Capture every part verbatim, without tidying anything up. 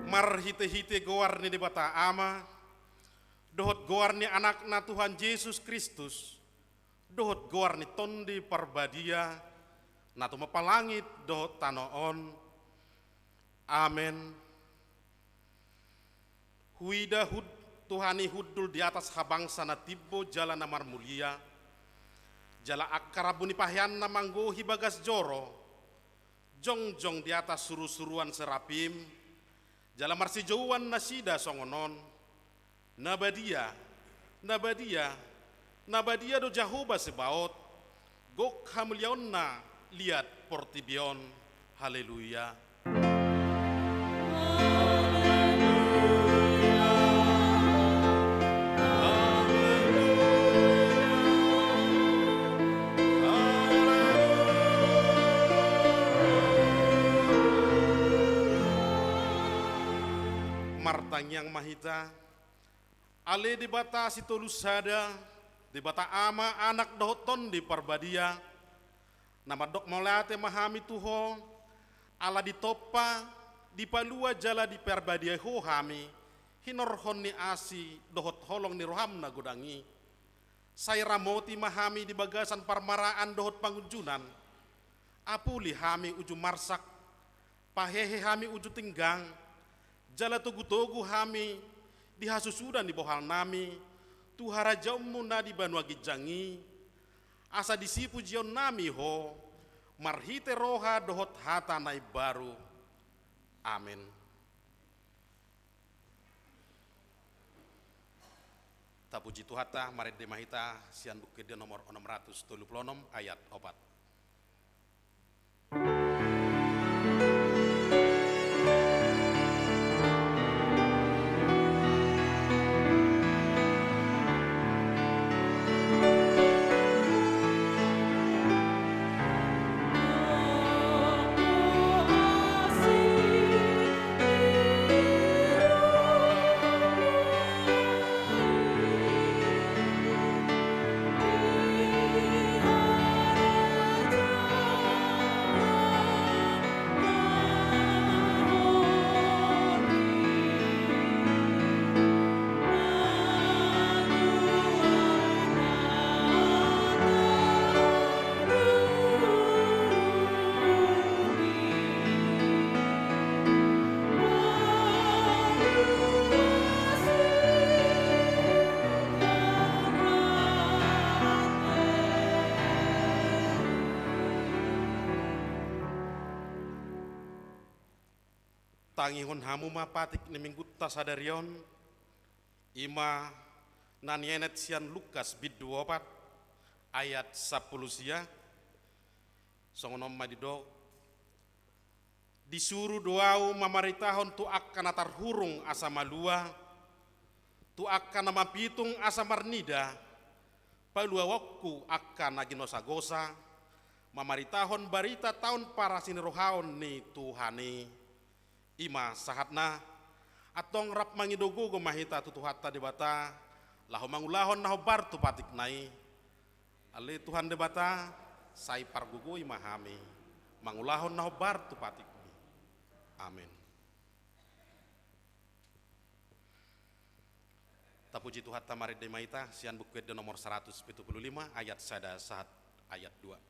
Marhite-hite goar ni Debata Ama, dohot goar ni Anakna Tuhan Jesus Kristus, dohot goar ni Tondi Parbadia, na tumompa langit dohot tano on. Amen. Huida hud-, Tuhan i hundul di atas habangsa na timbo jala na marmulia, jala angka rambu ni paheanna manggohi bagas joro, jongjong di atas suru-suruan serapim, jala marsijouan nasida songon on: Na badia, na badia, na badia do Jahowa Sebaot, gok hamuliaonna liat portibi on. Haleluya. Martangiang ma hita. Ale Debata sitolu sada, Debata Ama, Anak dohot Tondi Parbadia, na mandok mauliate ma hami tu Ho, ala ditompa, dipalua jala diparbadiai Ho hami, hinorhon ni asi dohot holong ni roham na godang i. Sai ramoti ma hami di bagasan parmaraan dohot pangunjunan. Apuli hami uju marsak, pahehe hami uju tinggang, jala togu-togu hami di hasusudan ni bohalnami tu harajaonmu na di banua ginjang i, asa disi pujionnami Ho, marhite roha dohot hata na imbaru. Amen. Tapuji Tuhanta, marende ma hita sian Buku Ende nomor onom ratus tolu pulu onom, ayat opat. Tangihon hamu ma patik ni Minggunta sadari on, i ma na nienet sian Lukas bindu opat ayat sampulu sia, songon on ma didok: Disuru do ahu mamaritahon tu angka na tarhurung asa malua, tu angka na mapitung asa marnida, paluaonku angka na ginosagosa, mamaritahon barita taon parasinirohaon ni Tuhan i. I ma sahatna. Antong rap mangido gogo ma hita tu Tuhanta Debata, laho mangulahon na hombar tu patikna i. Ale Tuhan Debata, sai pargogoi ma hami mangulahon na hombar tu patikmi. Amen. Tapuji Tuhanta, marende ma hita sian Buku Ende nomor saratus pitu pulu lima, ayat sada sahat ayat dua.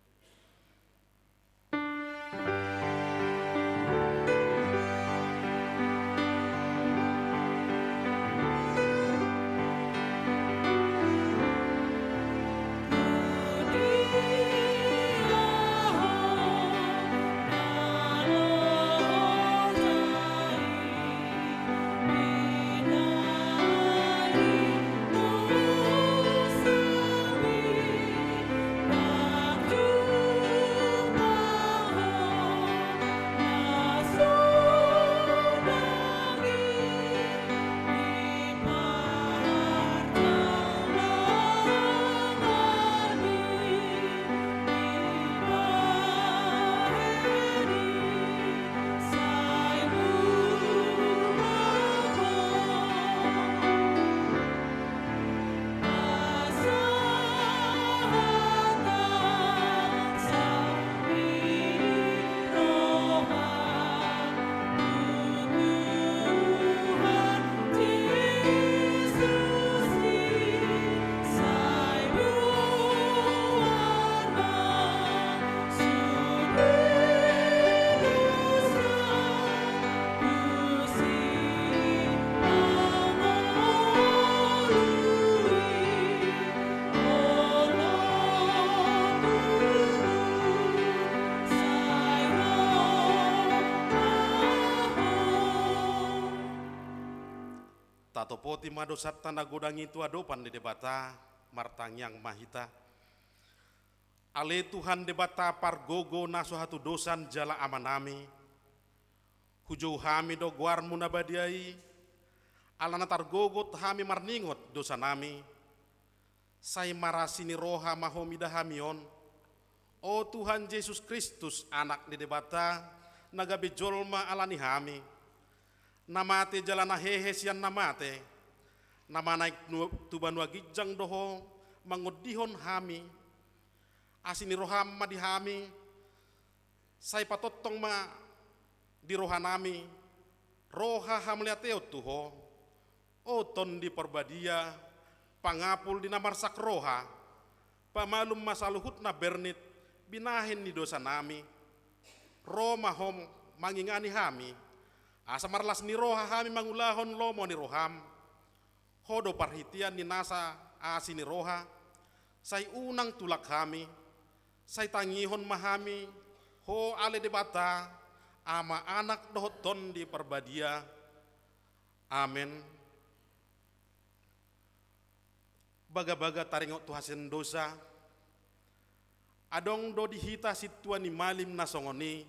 Poti ma dosanta na godang i tu adopan ni Debata, martangiang ma hita. Ale Tuhan Debata pargogo na so hatudosan jala Amanami, hujou hami do goarmu na badia i, ala na targogot hami marningot dosanami, sai marasi ni roha ma Ho mida hami on, o Tuhan Jesus Kristus, Anak ni Debata, na gabe jolma ala ni hami, na mate jala na hehe sian na mate, na manaek nu-, tu banua ginjang do Ho, mangondihon hami, asi ni roham ma di hami, sai patongtong ma di rohanami, roha hamauliateon tu Ho, o Tondi Parbadia, pangapul di na marsak roha, pamalum ma saluhut na bernit, binahen ni dosanami, ro ma Ho mangingani hami, asa marlas ni roha hami mangulahon lomo ni roham, Ho do parhitean ni nasa asi ni roha, sai unang tulak hami, sai tangihon ma hami, Ho ale Debata, Ama, Anak dohot Tondi Parbadia. Amen. Bagabaga taringot tu hasean dosa, adong do di hita sintua ni malim na songon i,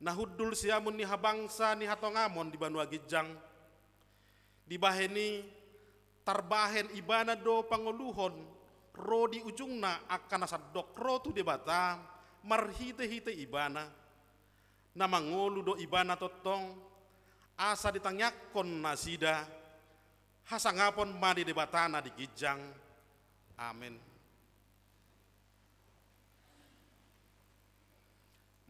na hundul siamun ni habangsa ni hatongamon di banua ginjang. Dibahen i, tarbahen ibana do pangoluhon ro di ujungna angka na sandok ro tu Debata marhitehite ibana. Na mangolu do ibana tongtong, asa ditangiangkon nasida, hasangapon ma di Debata na di ginjang. Amen.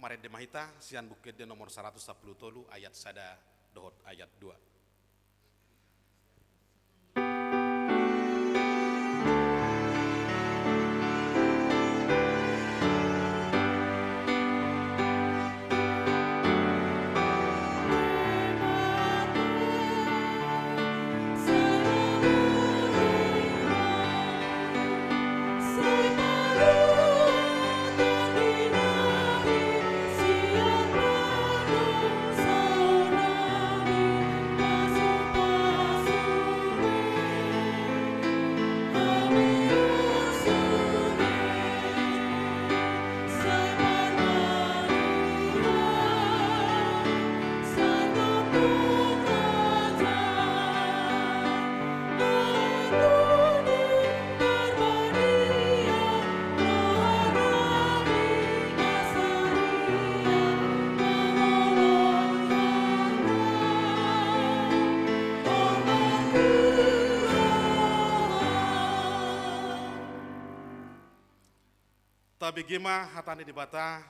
Marende ma hita sian Buku Ende nomor saratus sampulu tolu, ayat sada dohot ayat dua. Tabege ma hata ni Debata,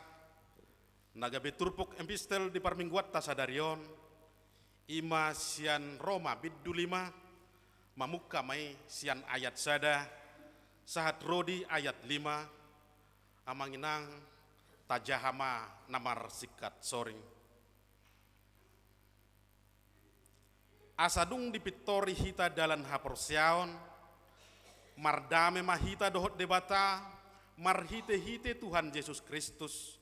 na gabe turpuk epistel di parmingguanta sadari on, i ma sian Roma bindu lima, mamungka ma i sian ayat sada, sahat ro di ayat lima, amang inang, tajaha ma na marsingkat soring. Asa dung dipintori hita dalan haporseaon, mardame ma hita dohot Debata, marhitehite Tuhan Jesus Kristus.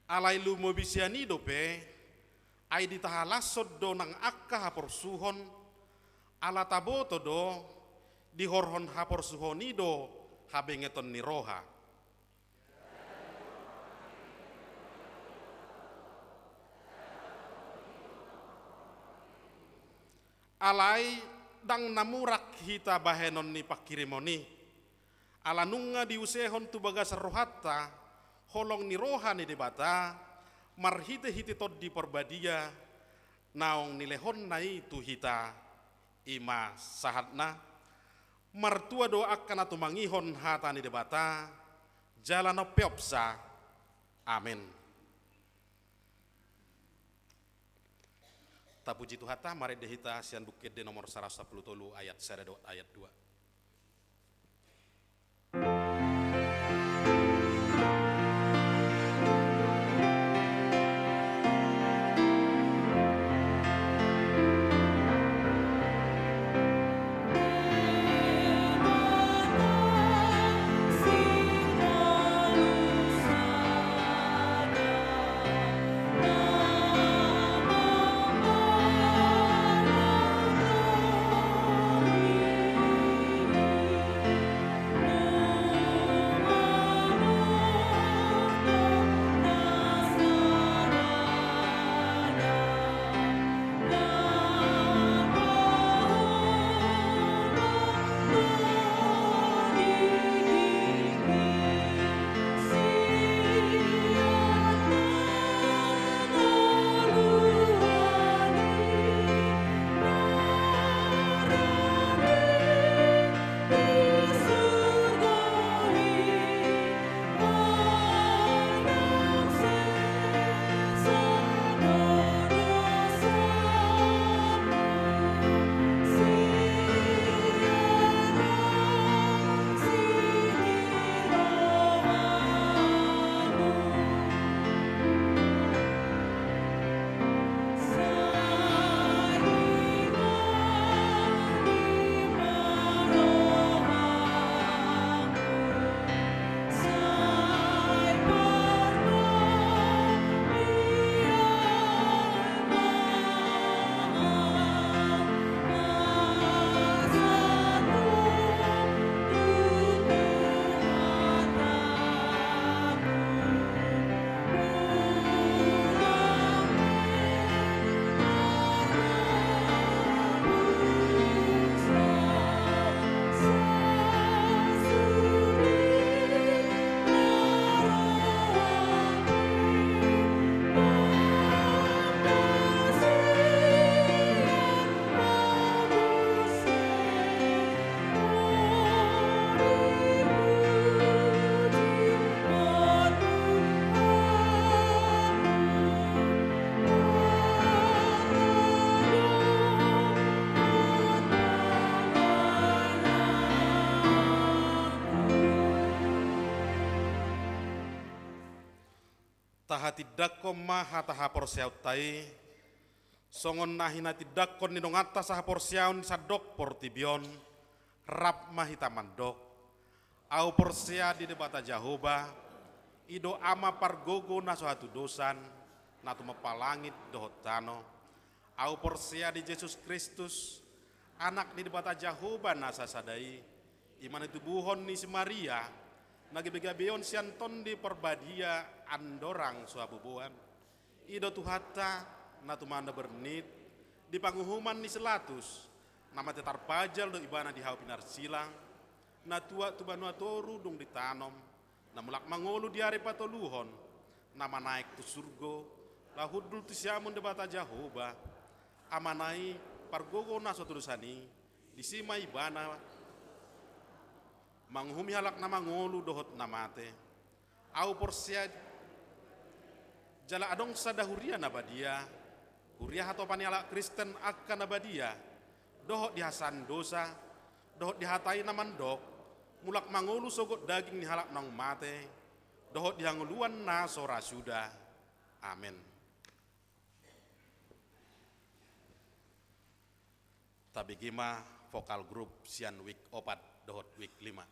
Alai lumobi sian i dope, ai ditahalashon do nang angka haporsuhon, ala taboto do, dihorhon haporsuhon i do habengeton ni roha. Alai ndang na murak hita bahenon ni panghirimon i. Ala nunga diusehon tu bagasan rohanta holong ni roha ni Debata, marhitehite Tondi Parbadia, naung nilehonna i tu hita, i ma sahatna, martua do angka na tumangihon hata ni Debata, jala na umpeopsa. Amen. Tapuji Tuhanta, marende hita sian Buku Ende nomor saratus sampulu tolu ayat sada dohot ayat dua. Tahatindangkon ma hata haporseaonta i, songon na hinatindangkon ni donganta sahaporseaon di sandok portibi on, rap ma hita mandok: Ahu porsea di Debata Jahowa, i do Ama pargogo na so hatudosan, na tumompa langit dohot tano. Ahu porsea di Jesus Kristus, Anak ni Debata Jahowa na sasada i, i ma na tubuhon ni si Maria, na gabegabeon sian Tondi Parbadia andorang so haboboan. I do Tuhanta, na tumanda bernit, di panguhuman ni si Latus, na mate tarpajal do ibana di hau pinarsilang, na tuat tu banua toru dung ditanom, na mulak mangolu di ari patoluhon, na manaek tu surgo, laho hundul tu siamun Debata Jahowa, Amana i, pargogo na so hatudosan i, disi ma ibana manguhumi halak na mangolu dohot na mate. Ahu porsea jala adong sada huria na badia, huria hatopan ni halak Kristen angka na badia, dohot di hasesaan dosa, dohot di hata i na mandok, mulak mangolu sogot daging ni halak naung mate, dohot di hangoluan na so ra suda. Amen. Tabege ma vokal grup sian wik opat dohot wik lima.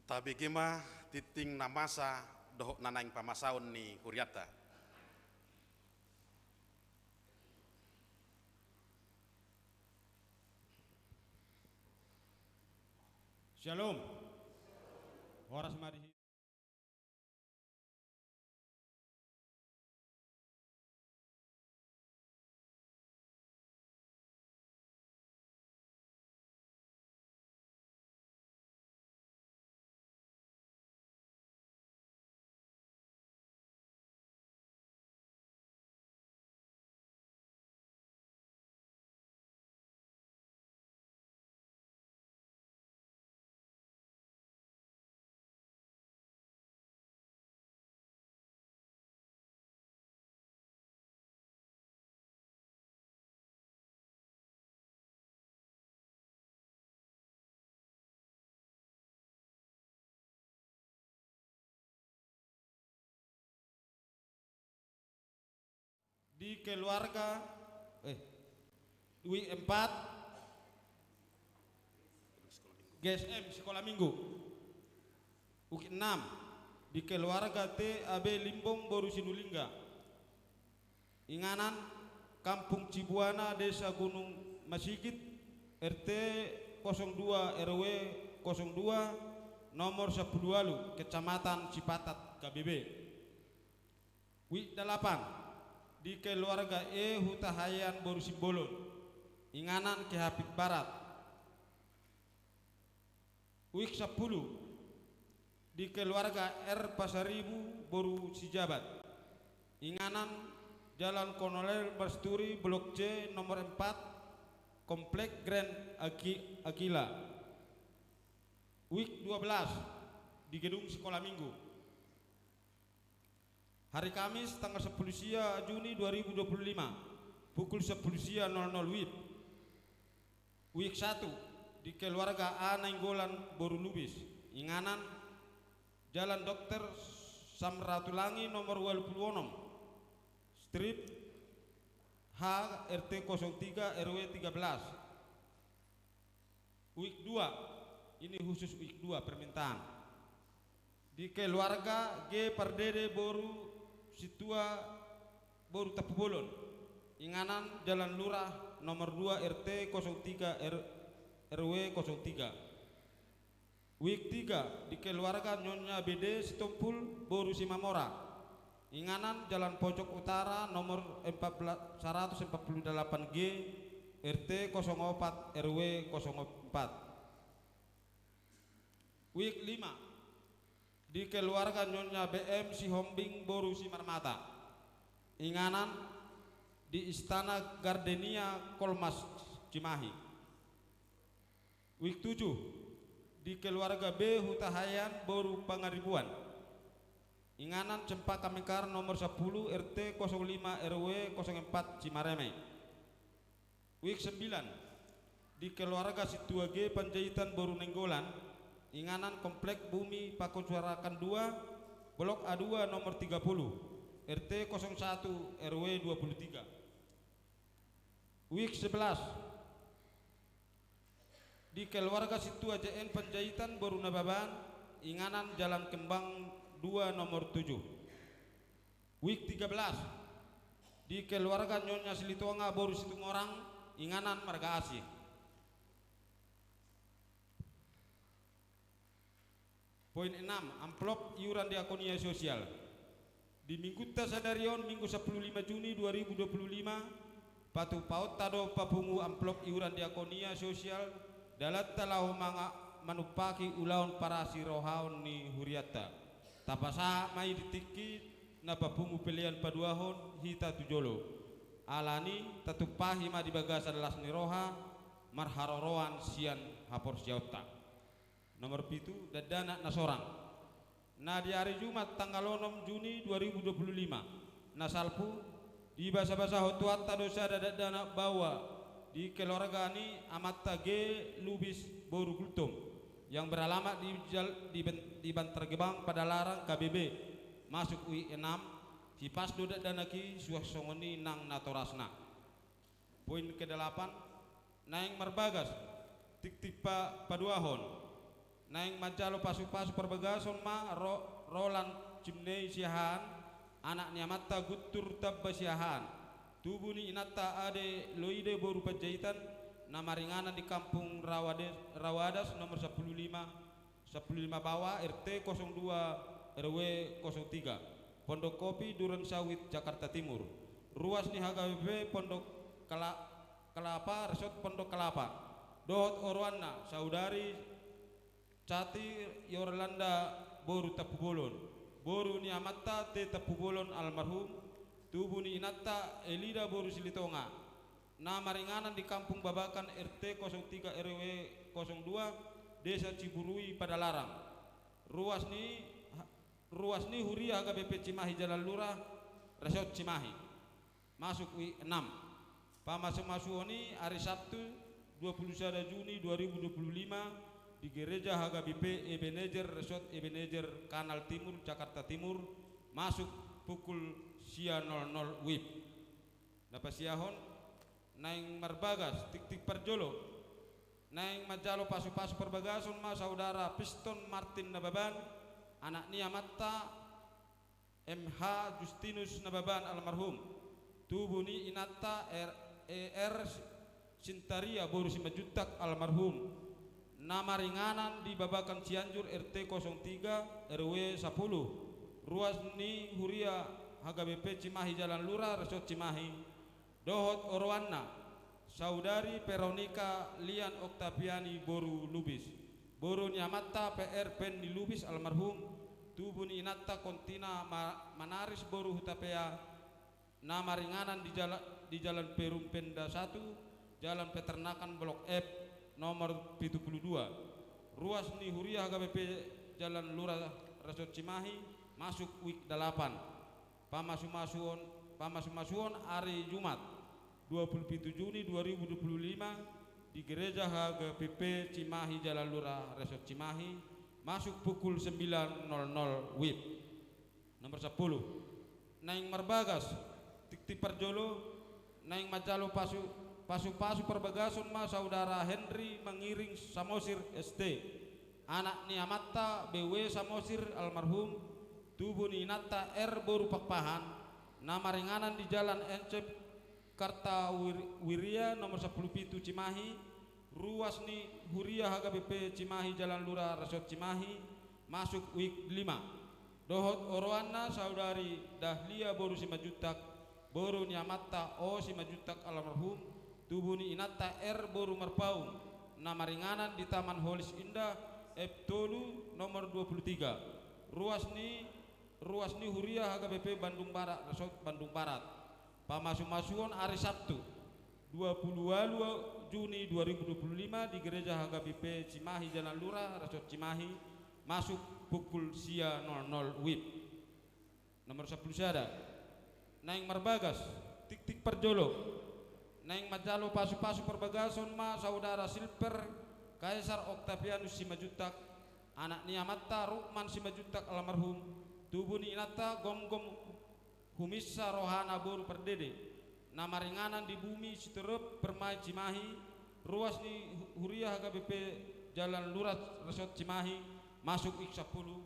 Tabege ma tingting na masa dohot na naeng pamasaon ni hurianta. Syalom. Horas ma di Di keluarga, eh, Wik empat, G S M Sikola Minggu. Wik enam, di keluarga T A B Limbong boru Sinulingga. Inganan Kampung Cibuana, Desa Gunung Masigit, R T kosong dua, R W kosong dua, nomor sampulu ualu, Kecamatan Cipatat, K B B. Wik dalapan, di keluarga E Hutahaean boru Simbolon, inganan Kehapit Barat. Wik sampulu, di keluarga R Pasaribu boru Sijabat, inganan Jalan Kolonel Marsturi, Blok C, nomor empat, Komplek Grand Aki-, Akila. Wik dua belas, di gedung Sikola Minggu. Hari Kamis, tanggal sampulu sia Juni dua ribu dua puluh lima, pukul sampulu sia nol nol W I B. Wik satu, di keluarga A Nainggolan boru Lubis, inganan Jalan Dokter Samratulangi nomor ualu pulu onom, Strip H, R T kosong tiga, R W tiga belas. Wik dua, ini khusus Wik dua permintaan. Di keluarga G Pardede boru Situa boru Tampubolon, inganan Jalan Lurah nomor dua, R T kosong tiga, R-, R W kosong tiga. Wik tiga, di keluarga Nyonya B D Sitompul boru Simamora, inganan Jalan Pojok Utara nomor empat belas, seratus empat puluh delapan G, R T kosong opat, R W kosong opat. Wik lima, di keluarga Nyonya B M Sihombing boru Simarmata, inganan di Istana Gardenia Kolmas, Cimahi. Wik tujuh, di keluarga B Hutahaean boru Pangaribuan, inganan Cempaka Mekar nomor sampulu, R T kosong lima, R W kosong empat, Cimareme. Wik sembilan, di keluarga Situa G Panjaitan boru Nainggolan, inganan Komplek Bumi Pakusarakan dua, Blok A dua nomor tiga puluh, R T kosong satu, R W dua puluh tiga. Wik sebelas, di keluarga Situa J N Panjaitan boru Nababan, inganan Jalan Kembang dua nomor tujuh. Wik tiga belas, di keluarga Nyonya Silitonga boru Situmorang, inganan marga Asih. Poin enam, amplop iuran diakonia sosial. Di minggunta sadari on, Minggu sampulu lima Juni dua ribu dua puluh lima, patupaonta do papungu amplop iuran diakonia sosial dalanta laho manga-, manumpahi ulaon parasirohaon ni hurianta. Tapasahat ma i di tingki na papungu pelean paduahon hita tu jolo. Alani tatumpahi ma di bagasan las ni roha, marharoroan sian haporseaonta. Nomor pitu, dakdanak na sorang. Na di ari Jumat tanggal onom Juni dua ribu dua puluh lima, na salpu, dibasabasahon Tuhanta do sada dakdanak baoa di keluarga ni amanta G Lubis boru Gultom, yang beralamat di jal-, di ben-, di Bantar Gebang, Padalarang, K B B, masuk Wik enam, hipas do dakdanak i suang songon i nang natorasna. Poin kedelapan, naeng marbagas tingting pa-, paduahon. Naeng manjalo pasu-pasu parbagason ma Ro-, Roland Cimnei Siahaan, anak ni amanta Guntur Tamba Siahaan, tubu ni inanta Ade Loide boru Panjaitan, na maringanan di Kampung Rawade-, Rawadas nomor sampulu lima, sampulu lima Bawa, R T kosong dua, R W kosong tiga, Pondok Kopi, Duren Sawit, Jakarta Timur. Ruas ni H K B P Pondok Kela-, Kelapa, Resort Pondok Kelapa. Dohot oroanna, saudari Cati Yorlanda boru Tampubolon, boru ni amanta T Tampubolon almarhum, tubu ni inanta Elida boru Silitonga, na maringanan di Kampung Babakan, R T kosong tiga, R W kosong dua, Desa Ciburui, Padalarang. Ruas ni, ruas ni huria H K B P Cimahi Jalan Lurah, Resort Cimahi. Masuk week enam. Pamasu-masuon i ari Sabtu, dua puluh sada Juni dua ribu dua puluh lima, di Gereja H K B P Ebenezer, Resort Ebenezer, Kanal Timur, Jakarta Timur, masuk pukul sia nol nol wib. Na pasiahon, naeng marbagas, tiktik parjolo. Naeng manjalo pasu-pasu parbagason ma saudara Piston Martin Nababan, anak ni amanta M H Justinus Nababan almarhum, tubu ni inanta R-, E R Sintaria boru Simanjuntak almarhum, na maringanan di Babakan Cianjur, R T kosong tiga, R W sapuluh, ruas ni huria H K B P Cimahi Jalan Lurah, Resort Cimahi, dohot oroanna, saudari Veronika Lian Oktaviani boru Lubis, boru ni amanta P R Penny Lubis almarhum, tubu ni inanta Kontina Ma-, Manaris boru Hutapea, na maringanan di jala-, di Jalan Perum Penda satu, Jalan Peternakan Blok F, nomor pitu pulu dua. Ruas ni huria H K B P Jalan Lurah, Resort Cimahi, masuk week dalapan. Pamasu-masuon, pamasu-masuon ari Jumat, dua pulu pitu Juni dua ribu dua pulu lima, di Gereja H K B P Cimahi Jalan Lurah, Resort Cimahi, masuk pukul sembilan nol nol wib. Nomor sampulu. Naeng marbagas, tiktik parjolo, naeng manjalo pasu-, pasu-pasu parbagason ma saudara Henry Mangiring Samosir S T, anak ni amanta B W Samosir almarhum, tubu ni inanta R boru Pakpahan, na maringanan di Jalan Encep Kartawiria nomor sampulu pitu Cimahi, ruas ni huria H K B P Cimahi Jalan Lurah Resort Cimahi, masuk week lima. Dohot oroanna saudari Dahlia boru Simanjuntak, boru ni amanta O Simanjuntak almarhum, tubu ni inanta R boru Marpaung, na maringanan di Taman Holis Indah F tolu nomor dua pulu tiga. Ruas ni, ruas ni huria H K B P Bandung Barat, Resort Bandung Barat. Pamasu-masuon ari Sabtu, dua pulu ualu Juni dua ribu dua pulu lima, di Gereja H K B P Cimahi Jalan Lurah, Resort Cimahi, masuk pukul sia nol nol wib. Nomor sampulu sada. Naeng marbagas, tiktik parjolo. Naeng manjalo pasu-pasu parbagason ma saudara Silver Kaisar Octavianus Simanjuntak, anak ni amanta Rukman Simanjuntak almarhum, tubu ni inanta Gomgom Huminsa rohana boru Pardede, na maringanan di Bumi Sitorop Permai Cimahi, ruas ni hu-, huria H K B P Jalan Lurah Resort Cimahi, masuk week sampulu.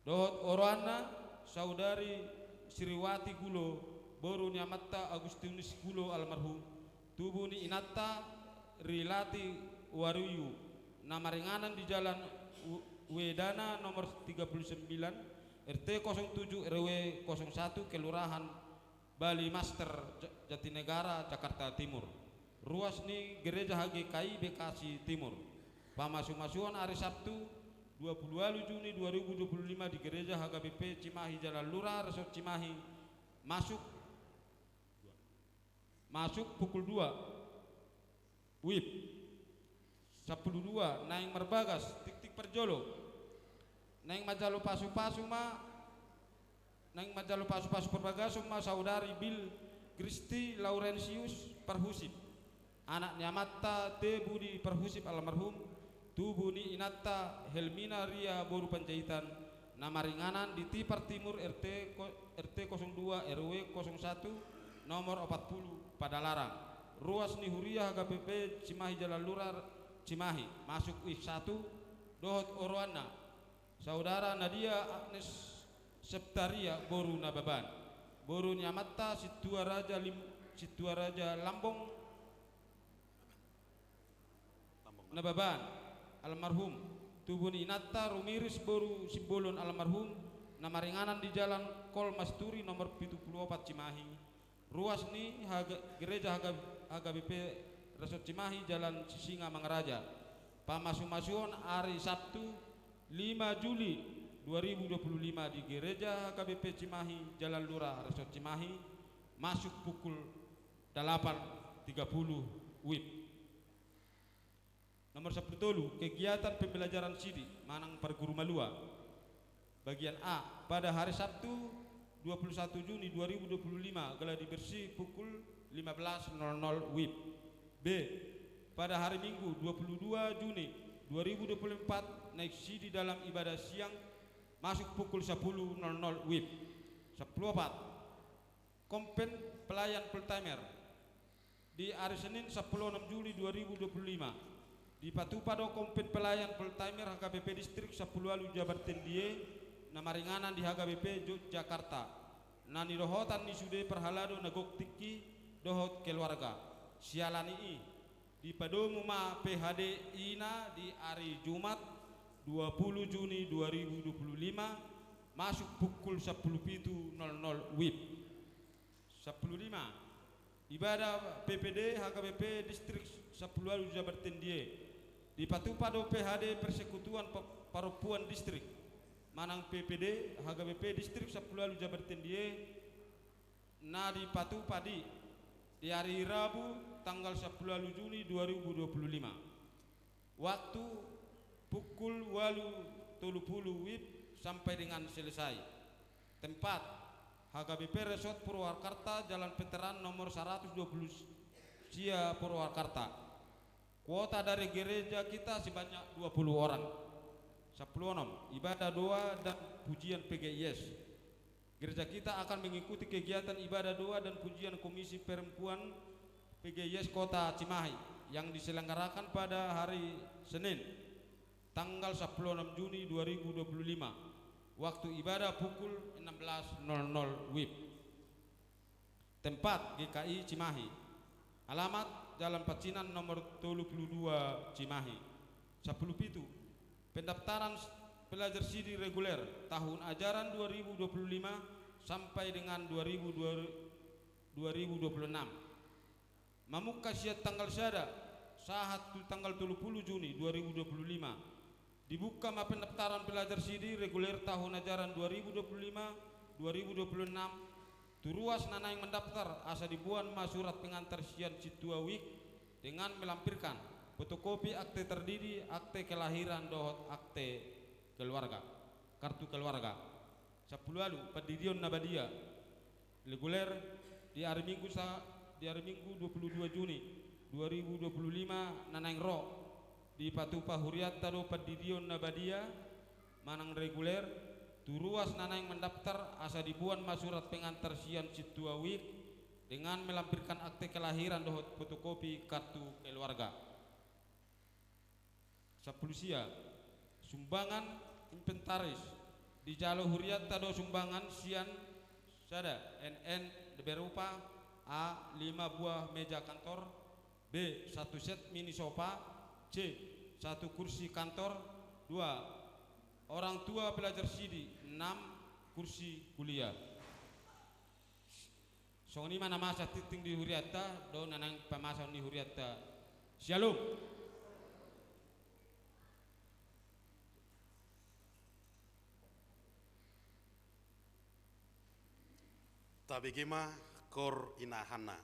Dohot oroanna, saudari Sriwati Gulo, boru ni amanta Agustinus Gulo almarhum, tubu ni inanta Rilati Waruyu, na maringanan di Jalan W-, Wedana nomor tiga puluh sembilan, R T kosong tujuh R W kosong satu, Kelurahan Bali Master, Ja-, Jatinegara, Jakarta Timur. Ruas ni Gereja H G K I Bekasi Timur. Pamasu-masuon ari Sabtu, dua puluh ualu Juni dua ribu dua puluh lima, di Gereja H K B P Cimahi Jalan Lurah Resort Cimahi, masuk, masuk pukul dua wib. Sampulu dua, naeng marbagas, tiktik parjolo. Naeng manjalo pasu-pasu ma, naeng manjalo pasu-pasu parbagason ma saudari Bil Gristi Laurentius Parhusip, anak ni amanta T Budi Parhusip almarhum, tubu ni inanta Helmina Ria boru Panjaitan, na maringanan di Tipar Timur R T ko-, R T kosong dua R W kosong satu, nomor opat pulu, Padalarang. Ruas ni huria H K B P Cimahi Jalan Lurah Cimahi, masuk week satu, dohot oroanna, saudara Nadia Agnes Septaria boru Nababan, boru ni amanta Sintua Raja Lim-, Sintua Raja Lambong Nababan, almarhum. Tubu ni inanta Rumiris boru Simbolon almarhum, na maringanan di Jalan Kol Masturi nomor pitu pulu opat Cimahi. Ruas ni Haga-, Gereja Haga-, H K B P Resort Cimahi, Jalan Sisingamangaraja. Pamasumasuon ari Sabtu, lima Juli dua ribu dua puluh lima, di Gereja H K B P Cimahi, Jalan Lurah Resort Cimahi, masuk pukul delapan tiga puluh WIB. Nomor sampulu tolu, kegiatan pembelajaran sidi manang parguru malua. Bagian A, pada hari Sabtu, dua puluh satu Juni dua ribu dua puluh lima, gladibersih pukul lima belas nol nol WIB. B, pada hari Minggu, dua puluh dua Juni dua ribu dua puluh empat, naik sidi dalam ibadah siang, masuk pukul sepuluh nol nol WIB. Sampulu opat, Kompen pelayan full timer. Di ari Senin, sampulu onom Juli dua ribu dua puluh lima, dipatupa do Kompen pelayan full timer H K B P Distrik Sampulu Ualu Jabar Tendie, na maringanan di H K B P Yogyakarta, na nidohotan ni sude parhalado na gok tingki dohot keluarga. Siala ni i, dipadomu ma P H D ina di ari Jumat, dua puluh Juni dua ribu dua puluh lima, masuk pukul sampulu pitu nol nol WIB. Sampulu lima, ibadah P P D H K B P Distrik Sampulu Ualu Jabar Tendie. Dipatupa do P H D Persekutuan Pa-, Parompuan Distrik manang P P D H K B P Distrik Sampulu Ualu Jabar Tendie, na dipatupa di, di ari Rabu tanggal sampulu ualu Juni dua ribu dua puluh lima. Waktu pukul ualu tolu pulu WIB sampai dengan selesai. Tempat, H K B P Resort Purwakarta, Jalan Veteran nomor seratus dua puluh sia, Purwakarta. Kuota dari gereja kita sebanyak dua puluh orang. Sampulu onom, ibadah doa dan pujian P G I S. Gereja kita akan mengikuti kegiatan ibadah doa dan pujian Komisi Perempuan P G I S Kota Cimahi yang diselenggarakan pada hari Senin, tanggal sampulu onom Juni dua ribu dua puluh lima, waktu ibadah pukul enam belas nol nol WIB. Tempat, G K I Cimahi. Alamat, Jalan Pacinan nomor tolu pulu dua, Cimahi. Sampulu pitu, pendaftaran s-, pelajar sidi reguler tahun ajaran dua ribu dua pulu lima sampai dengan dua ribu dua, dua ribu dua puluh enam. Mamungka sian tanggal sada sahat tu tanggal tolu pulu Juni dua ribu dua puluh lima. Dibuka ma pendaftaran pelajar sidi reguler tahun ajaran dua ribu dua puluh lima, dua ribu dua puluh enam, tu ruas na naeng mendaftar, asa diboan ma surat pengantar sian sintua WIK dengan melampirkan fotokopi akte terdidi, akte kelahiran dohot akte keluarga, kartu keluarga. Sampulu ualu, pandidion na badia. Reguler, di ari Minggu sa-, di ari Minggu dua pulu dua Juni dua ribu dua pulu lima na naeng ro, dipatupa hurianta do pandidion na badia manang reguler tu ruas na naeng mendaftar, asa diboan ma surat pengantar sian sintua WIK dengan melampirkan akte kelahiran dohot fotokopi kartu keluarga. Sampulu sia, sumbangan inventaris. Dijalo hurianta do sumbangan sian sada, N N berupa: A, lima buah meja kantor; B, satu set mini sofa; C, satu kursi kantor; dua, orang tua pelajar sidi; enam, kursi kuliah. Songon i ma na masa tingting di hurianta dohot na naeng pamasaon ni hurianta. Syalom. Tabege ma koor ina Hanna.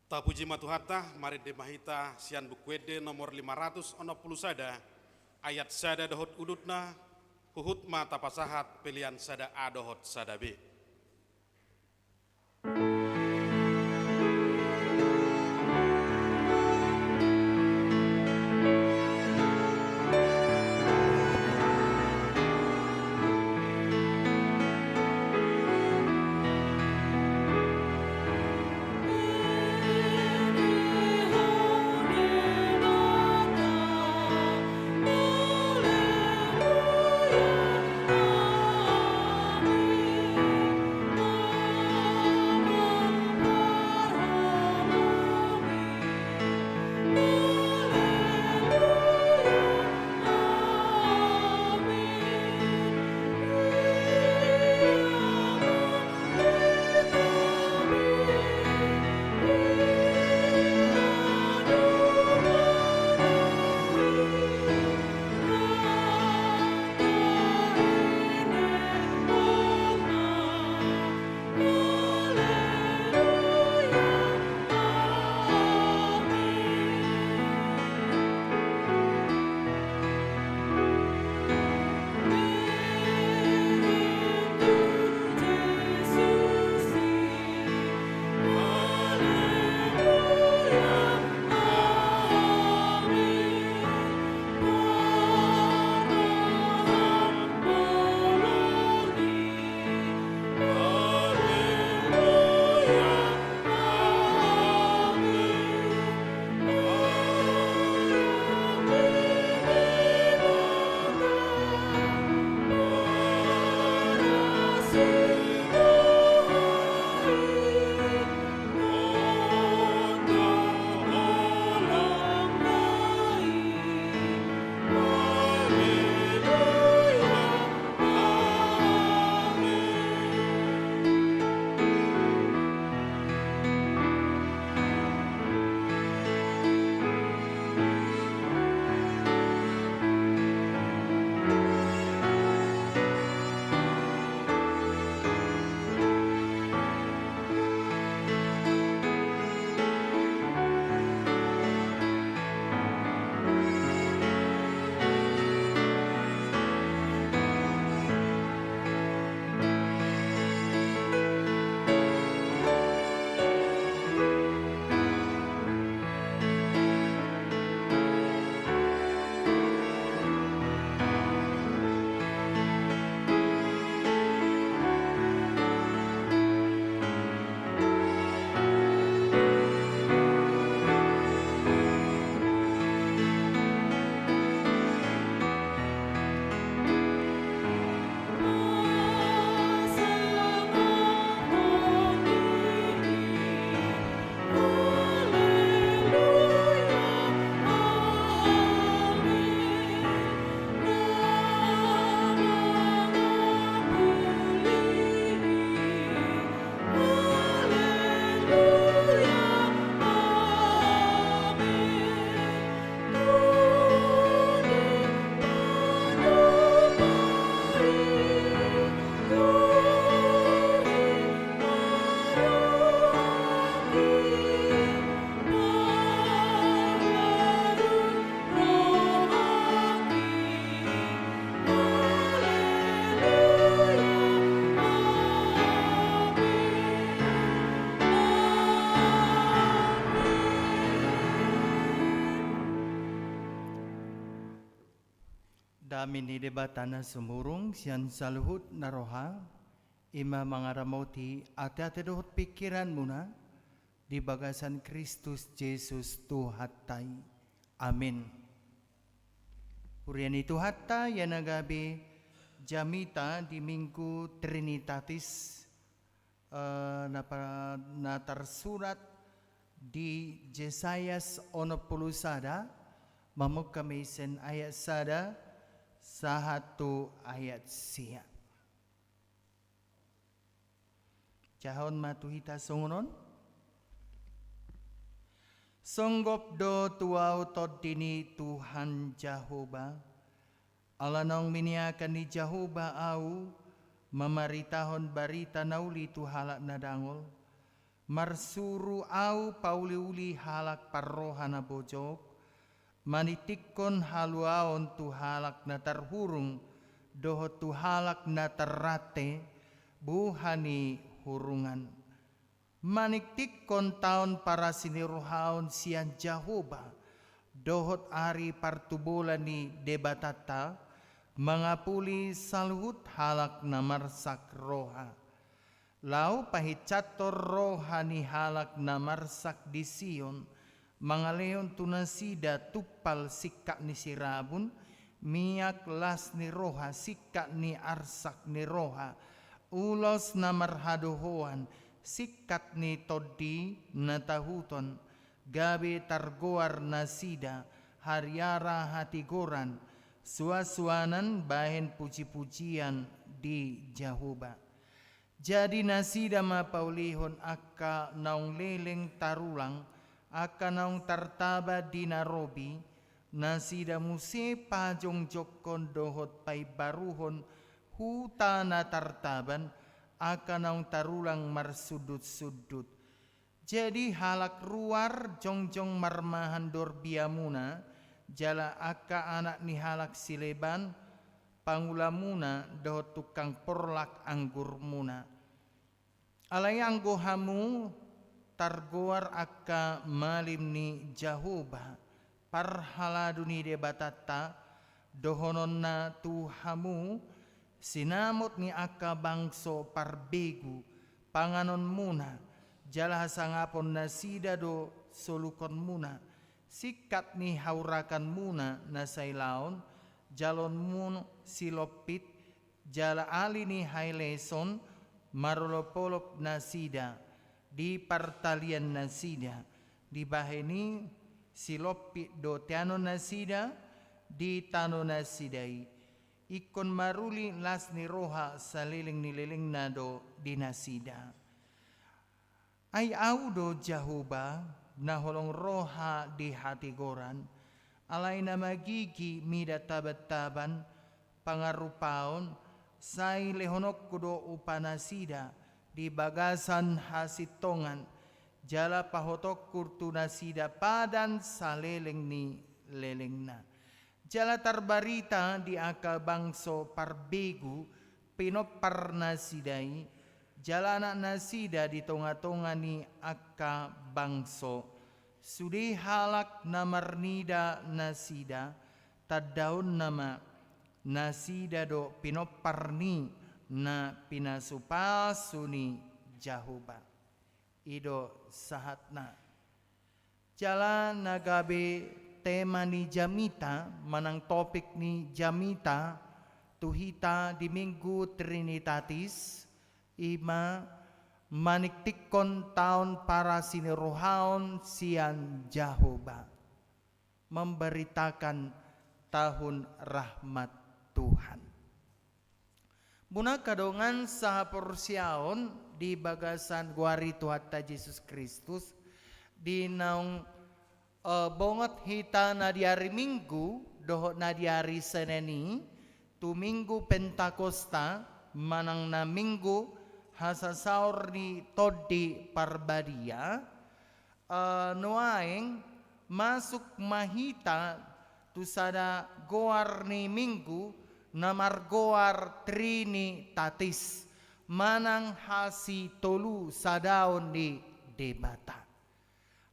Tapuji ma Tuhanta, marende ma hita sian Buku Ende nomor lima ratus onom pulu sada, ayat sada dohot udutna, huhut ma tapasahat pelean sada A dohot sada B. Dame ni Debata na sumurung sian saluhut na roha, i ma mangaramoti ateate dohot pingkiranmuna di bagasan Kristus Jesus Tuhanta i. Amin. Huria ni Tuhanta, ia na gabe jamita di Minggu Trinitatis, eh, na pa-, na tarsurat di Jesayas onom pulu sada, mamungka ma i sian ayat sada sahat tu ayat sia. Jahon ma tu hita songon on. Songgop do tu ahu tondi ni Tuhan Jahowa, ala naung miniakan ni Jahowa ahu mamaritahon barita na uli tu halak na dangol, Marsuru ahu pauliuli halak parroha na bojok, maningtingkon haluaon tu halak na tarhurung, dohot tu halak na tarrante, buha ni hurungan. Maningtingkon taon parasinirohaon sian Jahowa, dohot ari partubolan ni Debatanta, mangapuli saluhut halak na marsak roha. Laho pahinsathon roha ni halak na marsak di Sion, mangalehon tu nasida tumpal singkat ni sirabun, miak las ni roha singkat ni arsak ni roha, ulos na marhadohoan singkat ni tondi na tahuton, gabe targoar nasida hariara hatigoran, suansuanan bahen pujipujian di Jahowa. Jadi nasida ma paulihon angka naung leleng tarulang, angka naung tartaba di na robi, nasida muse pajongjongkon dohot paimbaruhon huta na tartaban, angka naung tarulang marsundutsundut. Jadi halak ruar jongjong marmahan dorbiamuna, jala angka anak ni halak sileban pangulamuna dohot tukang porlak anggurmuna. Alai anggo hamu targoar angka malim ni Jahowa, parhalado ni Debatanta, dohononna tu hamu, sinamot ni angka bangso parbegu panganonmuna, jala hasangapon nasida do solukonmuna, singkat ni haurakanmuna na sailaon, jaloonmu silompit, jala ali ni haeleson marolopolop nasida di partalian nasida, dibahen i silompit do teanon nasida di tano nasida i. Ingkon maruli las ni roha saleleng ni lelengna do di nasida. Ai Ahu do Jahowa, na holong roha di hatigoran, alai na magigi mida tabantaban pangarupaon, sai lehononku do upa nasida di bagasan hasintongan, jala pahotonku tu nasida padan saleleng ni lelengna. Jala tarbarita di angka bangso parbegu pinompar nasida i, jala anak nasida di tongatonga ni angka bangso. Sude halak na marnida nasida, tandaonna ma nasida do pinompar ni na pinasupasu ni Jahowa. I do sahatna. Jala na gabe tema ni jamita manang topik ni jamita tu hita di Minggu Trinitatis, i ma maningtingkon taon parasinirohaon sian Jahowa, memberitakan tahun rahmat Tuhan. Muna angka dongan sahaporseaon di bagasan goar ni Tuhanta Jesus Kristus, di naung, eh, bongot hita na di ari Minggu dohot na di ari Senen i, tu Minggu Pentakosta, manang na Minggu hasasaor ni Tondi Parbadia, eh, nuaeng masuk ma hita tu sada goar ni Minggu na margoar Trinitatis, manang hasitolusadaon ni Debata.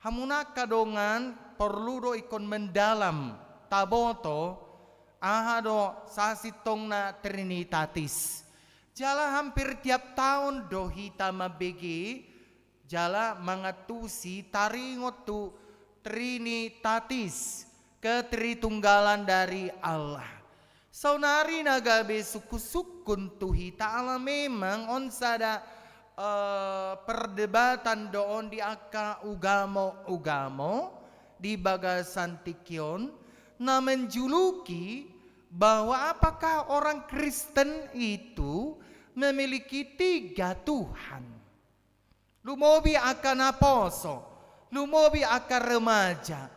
Hamuna angka dongan, porlu do ingkon mendalam, taboto, aha do sasintongna Trinitatis. Jala hampir tiap taon do hita mambege, jala mangantusi taringot tu Trinitatis, ketritunggalan dari Allah. Saonari na gabe sungkunsungkun tu hita ala memang on sada, eh, perdebatan do on di angka ugamo-ugamo di bagasan tingki on, na menjuluki bahwa apakah orang Kristen itu memiliki tiga Tuhan. Lumobi angka naposo, lumobi angka remaja,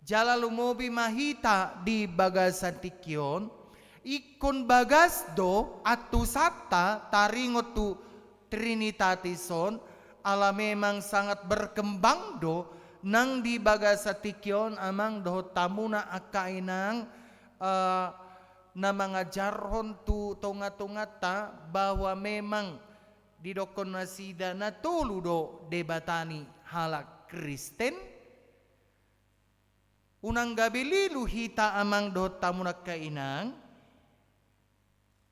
jala lumobi ma hita di bagasan tingki on, ingkon bagas do antusanta taringot tu Trinitatis on, Ala memang sangat berkembang do nang di bagasan tingki on, amang dohot hamuna angka inang, eh, na mangajarhon tu tongatonganta bahwa memang didokkon nasida na tolu do Debata ni halak Kristen. Unang gabe lilu hita, amang dohot hamuna angka inang,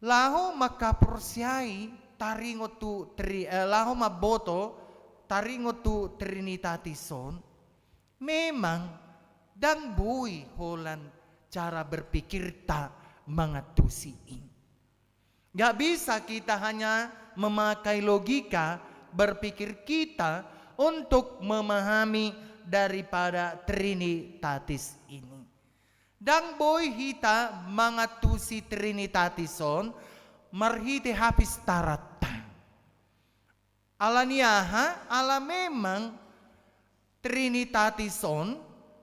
laho mangkaporseai taringot tu tri-, eh, laho mamboto taringot tu Trinitatis on, memang ndang boi holan cara berpikirta mangantusi i. Nggak bisa kita hanya memakai logika berpikir kita untuk memahami daripada Trinitatis ini. Ndang boi hita mangantusi Trinitatis on marhite hapistaranta. Ala ni aha? Ala memang Trinitatis on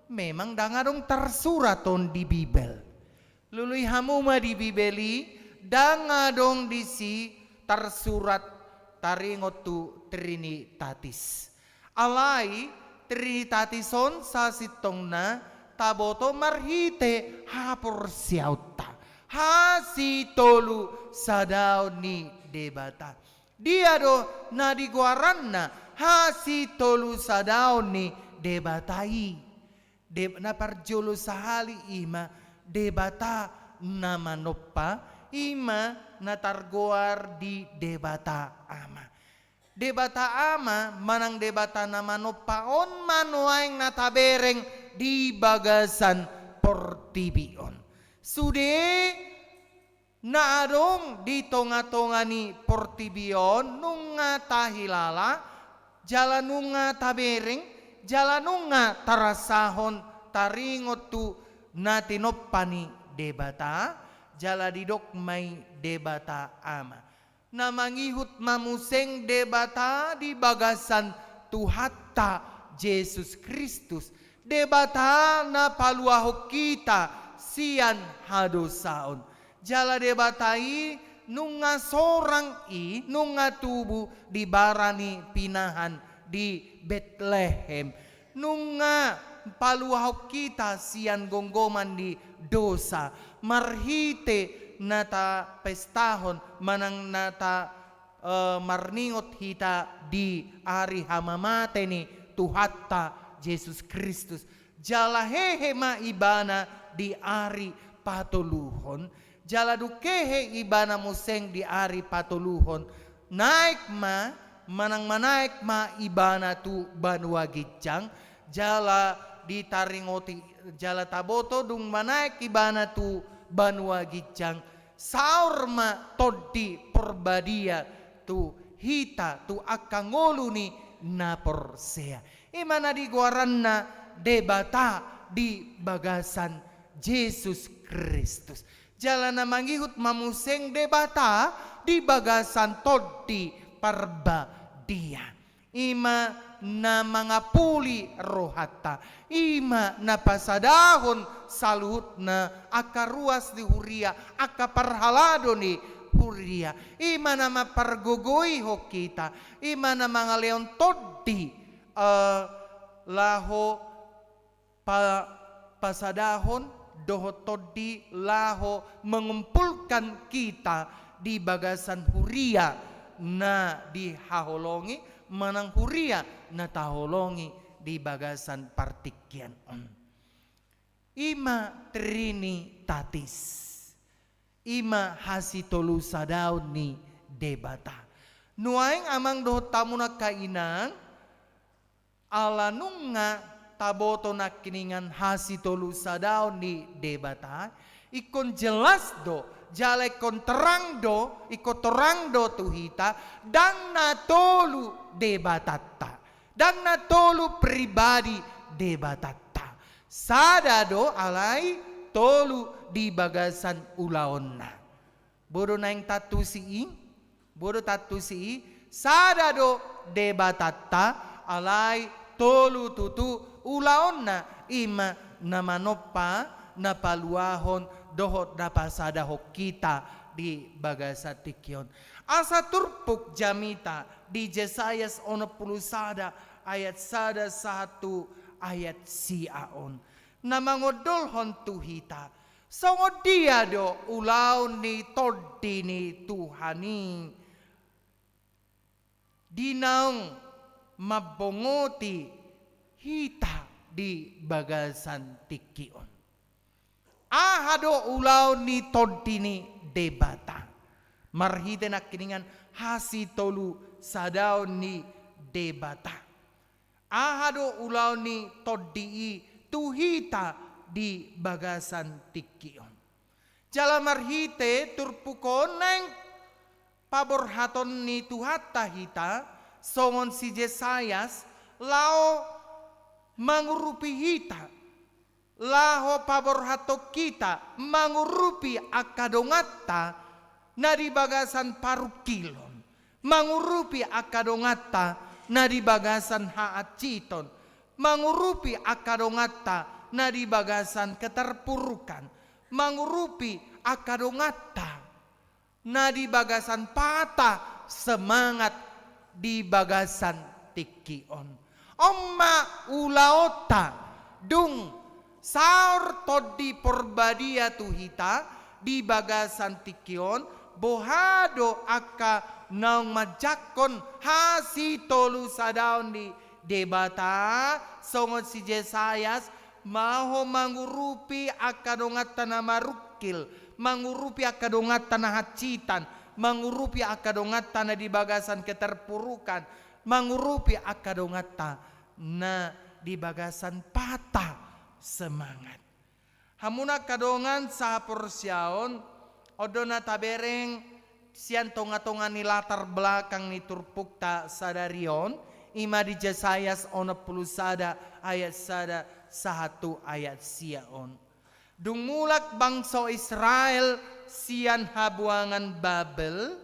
memang ndang adong tarsurat on di Bibel. Lului hamu ma di Bibel i, ndang adong disi tarsurat taringot tu Trinitatis. Alai Trinitatis on sasintongna taboto marhite haporseaonta hasitolusadaon ni Debata. Dia do na digoaranna hasitolusadaon ni Debata i? De-, na parjolo sahali i ma Debata na manompa, i ma na targoar di Debata Ama. Debata Ama manang Debata na manompa on ma nuaeng na tabereng di bagasan portibi on. Sude na adong di tongatonga ni portibi on nunga tahilala, jala nunga tabereng, jala nunga tarasahon taringot tu na tinompa ni Debata, jala didok ma i Debata Ama. Na mangihut ma muse Debata di bagasan Tuhanta Jesus Kristus, Debata na paluahon hita sian hadosaon. Jala Debata i nunga sorang i, nunga tubu di bara ni pinahan di Betlehem. Nunga paluahon hita sian gomgoman ni dosa, marhite na tapestahon manang na ta, eh, marningot hita di ari hamamate ni Tuhanta Jesus Kristus. Jala hehe ma Ibana di ari patoluhon, jala dung hehe Ibana muse di ari patoluhon, naek ma, manang manaek ma Ibana tu banua ginjang, jala ditaringoti, jala taboto dung manaek Ibana tu banua ginjang, saor ma Tondi Porbadia tu hita, tu angka ngolu ni na porsea. I ma na digoaranna Debata di bagasan Jesus Kristus. Jala na mangihut ma muse Debata di bagasan Tondi Parbadia. I ma na mangapuli rohanta. I ma na pasadahon saluhutna angka ruas ni huria, angka parhalado ni huria. I ma na mampargogoihon hita. I ma na mangalehon tondi, eh, laho pa-, pasadahon dohot tondi laho mengumpulkan kita di bagasan huria na dihaholongi, manang huria na taholongi di bagasan partingkian on. I ma Trinitatis. I ma hasitolusadaon ni Debata. Nuaeng amang dohot hamu na hinaholongan, ala nunga taboto nangkiningan hasitolusadaon ni Debata, ingkon jelas do, jala ingkon terang do, ingkon terang do tu hita, ndang na tolu Debatanta, ndang na tolu pribadi Debatanta. Sada do alai tolu di bagasan ulaonna. Boi do naeng taantusi i, boi do taantusi i, sada do Debatanta, alai tolu tutu ulaonna, i ma na manompa, na paluahon, dohot na pasadahon hita di bagasan tingki on. Asa turpuk jamita di Jesayas onom pulu sada ayat sada sahat tu ayat sia on, na mangondolhon tu hita, songon dia do ulaon ni Tondi ni Tuhan i di naung mambongoti hita di bagasan tingki on. Aha do ulaon ni Tondi ni Debata? Marhite nangkiningan hasitolusadaon ni Debata. Aha do ulaon ni Tondi i tu hita di bagasan tingki on? Jala marhite turpuk on naeng paborhaton ni Tuhanta hita, songon si Jesayas, laho mangurupi hita, laho paborhathon hita mangurupi angka donganta na di bagasan parungkilon, mangurupi angka donganta na di bagasan hahansiton, mangurupi angka donganta na di bagasan keterpurukan, mangurupi angka donganta na di bagasan patah semangat di bagasan tingki on. On ma ulaonta, dung saor Tondi Porbadia tu hita di bagasan tingki on, boha do angka naung manjangkon hasitolusadaon ni Debata, songon si Jesayas, laho mangurupi angka donganta na marungkil, mangurupi angka donganta na hansitan, mangurupi angka donganta na di bagasan keterpurukan, mangurupi angka donganta na di bagasan patah semangat. Hamuna angka dongan sahaporseaon, on do na tabereng sian tongatonga ni latar belakang ni turpukta sadari on, i ma di Jesayas onom pulu sada ayat sada sahat tu ayat sia on. Dung mulak bangso Israel sian habuangan Babel,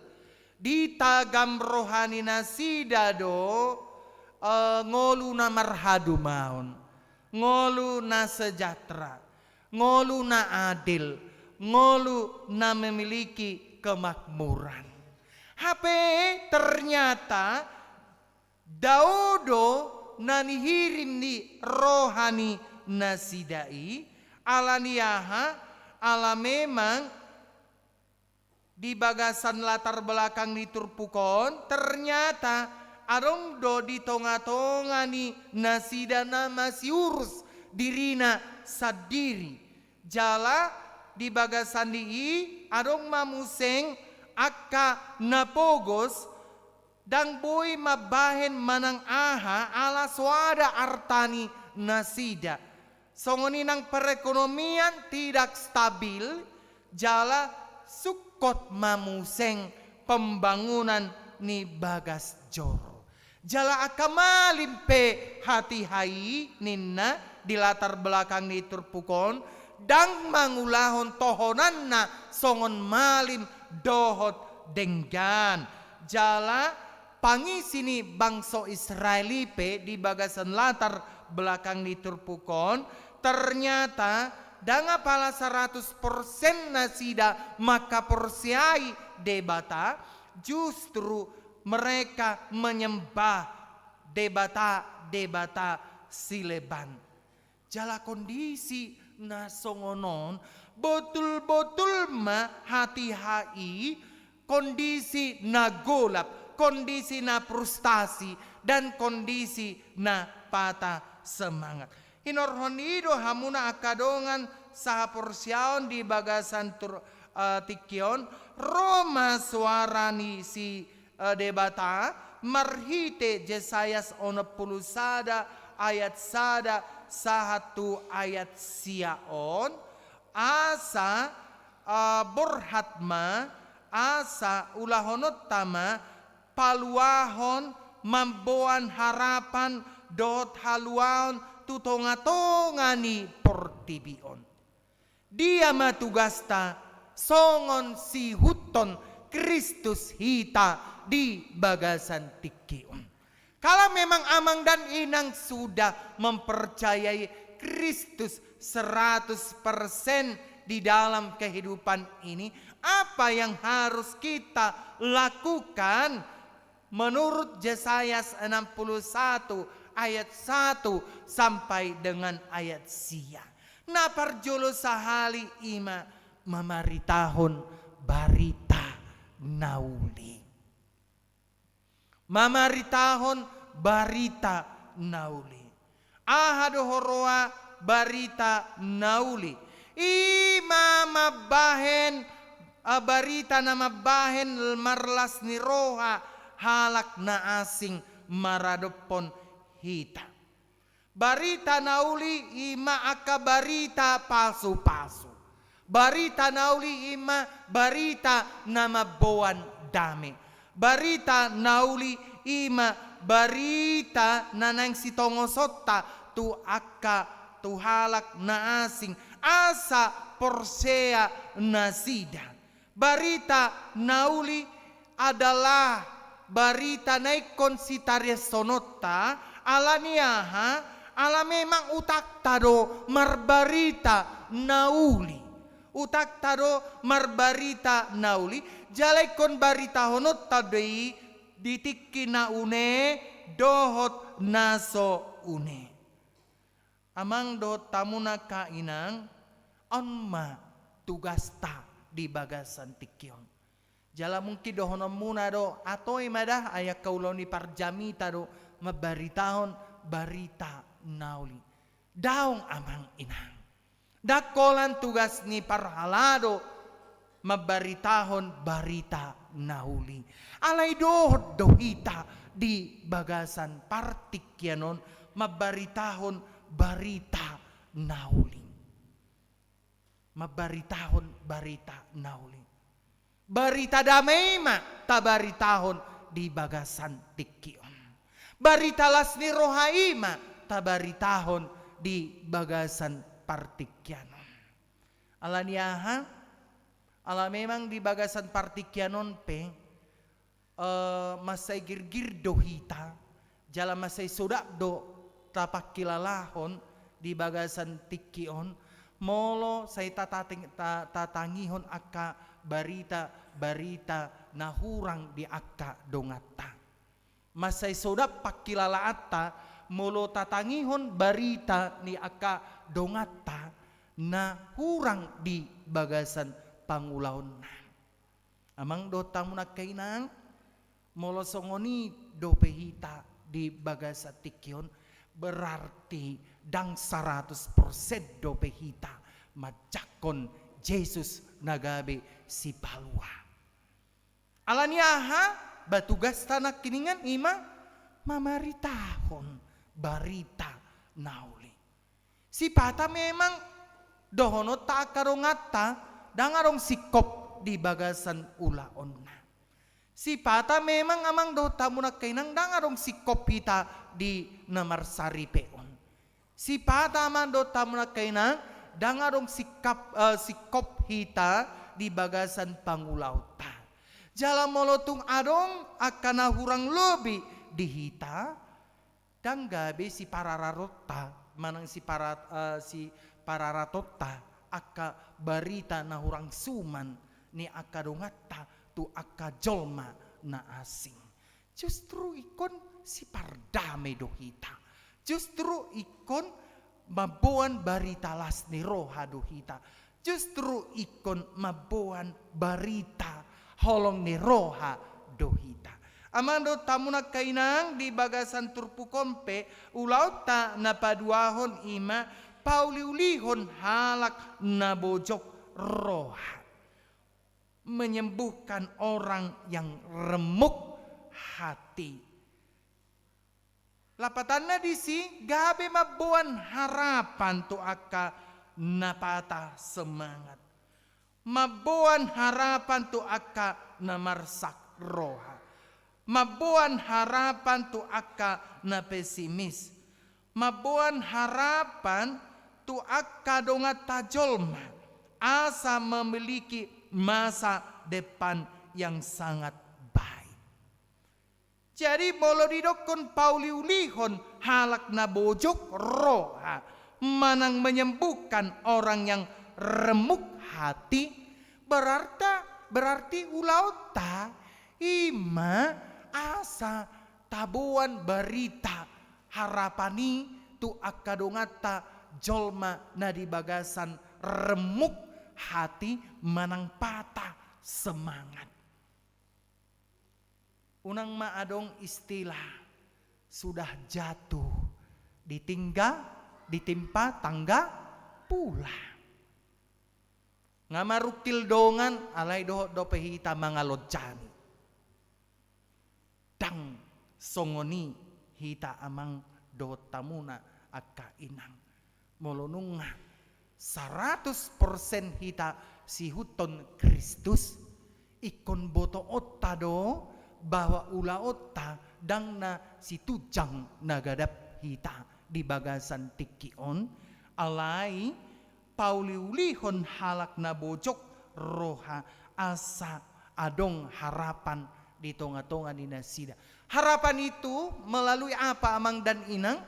ditagam roha ni nasida do, eh, ngolu na marhadomaon, ngolu na sejahtera, ngolu na adil, ngolu na memiliki kemakmuran. Hape ternyata dao do na nihirim ni roha ni nasida i, ala ni aha, ala memang di bagasan latar belakang ni turpuk on, ternyata adong do di tongatonga ni nasida na masiurus dirina sandiri. Jala di bagasan ni i adong ma muse angka na pogos, ndang boi mambahen manang aha ala so ada arta ni nasida. Songon i nang perekonomian tidak stabil, jala sungkot ma muse pembangunan ni bagas joro. Jala angka malim pe hatiha i ninna di latar belakang ni turpuk on, ndang mangulahon tohonanna songon malim dohot denggan. Jala pangisi ni bangso Israel i pe di bagasan latar belakang ni turpuk on, ternyata ndang apala saratus persen nasida mangkaporseai Debata, justru mereka menyembah debata-debata sileban. Jala kondisi na songon on, botul-botul ma hatiha i kondisi na golap, kondisi na frustasi, dan kondisi na patah semangat. Hinorhon i do hamuna angka dongan sahaporseaon di bagasan tur-, eh, tingki on, ro ma soara ni si eh, Debata, marhite Jesayas onom pulu sada ayat sada sahat tu ayat sia on, asa, eh, borhat ma, asa ulahononta ma paluahon, mamboan harapan dohot haluaon tu tongatonga ni portibi on. Dia ma tugasta songon siihuthon Kristus hita di bagasan tingki on? Kalau memang amang dan inang sudah mempercayai Kristus seratus persen di dalam kehidupan ini, Apa yang harus kita lakukan menurut Yesaya enam puluh satu ayat satu sampai dengan ayat sia? Na parjolo sahali ima mamaritahon barita na uli. Mamaritahon barita na uli. Aha do huroha barita na uli? Ima mambahen, eh, barita na mambahen marlas ni roha halak na asing maradophon hita. Barita na uli ima angka barita pasupasu. Barita na uli ima barita na mamboan dame. Barita na uli ima barita na naeng sitongosonta tu angka, tu halak na asing, asa porsea nasida. Barita na uli adalah barita na ingkon sitariashononta, ala ni aha? Ala memang utangta do marbarita na uli. Utangta do marbarita na uli, jala ingkon baritahononta do i di tingki na une dohot na so une. Amang dohot hamu angka inang, on ma tugasta di bagasan tingki on. Jala mungkin dohononmuna do, atoi ma da, ai angka ulaon ni parjamita do mambaritahon barita na uli. Daong amang inang. Ndang holan tugas ni parhalado mambaritahon barita na uli. Alai dohot do hita di bagasan partingkian on mambaritahon barita na uli. Mambaritahon barita na uli. Barita dame i ma tabaritahon di bagasan tingki on. Barita las ni roha i ma tabaritahon di bagasan partingkian on. Ala ni aha? Ala memang di bagasan partingkian on pe, eh, mansai girgir do hita, jala mansai sodap do tapangkilalahon di bagasan tingki on, molo sai tatateng-, ta-, tatangihon angka barita-barita na hurang di angka donganta. Mansai sodap pangkilalaanta, molo tatangihon barita ni angka donganta na hurang di bagasan pangulaonna. Amang dohot hamu angka inang, molo songon i dope hita di bagasan tingki on, berarti ndang saratus persen dope hita manjangkon Jesus na gabe Sipalua. Ala ni aha? Ba tugasta nangkiningan i ma mamaritahon barita na uli. Sipata memang dohononta angka donganta ndang adong singkop di bagasan ulaonna. Sipata memang amang dohot hamu angka inang ndang adong singkop hita di na marsaripeon. Sipata amang dohot hamu angka inang ndang adong singkap, eh, singkop hita di bagasan pangulaonta. Jala molo tung adong angka na hurang lobi di hita, ndang gabe sipararatonta, manang sipara-, eh, sipararatonta angka barita na hurang suman ni angka donganta tu angka jolma na asing. Justru ingkon sipardame do hita. Justru ingkon mamboan barita las ni roha do hita. Justru ingkon mamboan barita holong ni roha do hita. Amang dohot hamu angka inang, di bagasan turpuk on pe, ulaonta na paduahon i ma pauliulihon halak na bojok roha. Menyembuhkan orang yang remuk hati. Lapatanna disi gabe mamboan harapan tu angka na patah semangat. Mamboan harapan tu angka na marsak roha. Mamboan harapan tu angka na pesimis. Mamboan harapan tu angka donganta jolma asa memiliki masa depan yang sangat baik. Jadi, molo didokkon pauliulihon halak na bojok roha, manang menyembuhkan orang yang remuk hati, berarti Berarti ulaonta i ma asa taboan barita harapan i tu angka donganta jolma na di bagasan remuk hati manang patah semangat. Unang ma adong istilah sudah jatuh ditingga, ditimpa tangga pula. Nga marungkil dongan, alai dohot dope hita mangalonjani. Ndang songon i hita amang dohot hamuna angka inang. Molo nunga saratus persen hita siihuthon Kristus, ingkon botoonta do bahwa ulaonta ndang na situnjang na gadap hita di bagasan tingki on, alai pauliulihon halak na bojok roha asa adong harapan di tongatonga ni nasida. Harapan itu melalui apa, amang dan inang?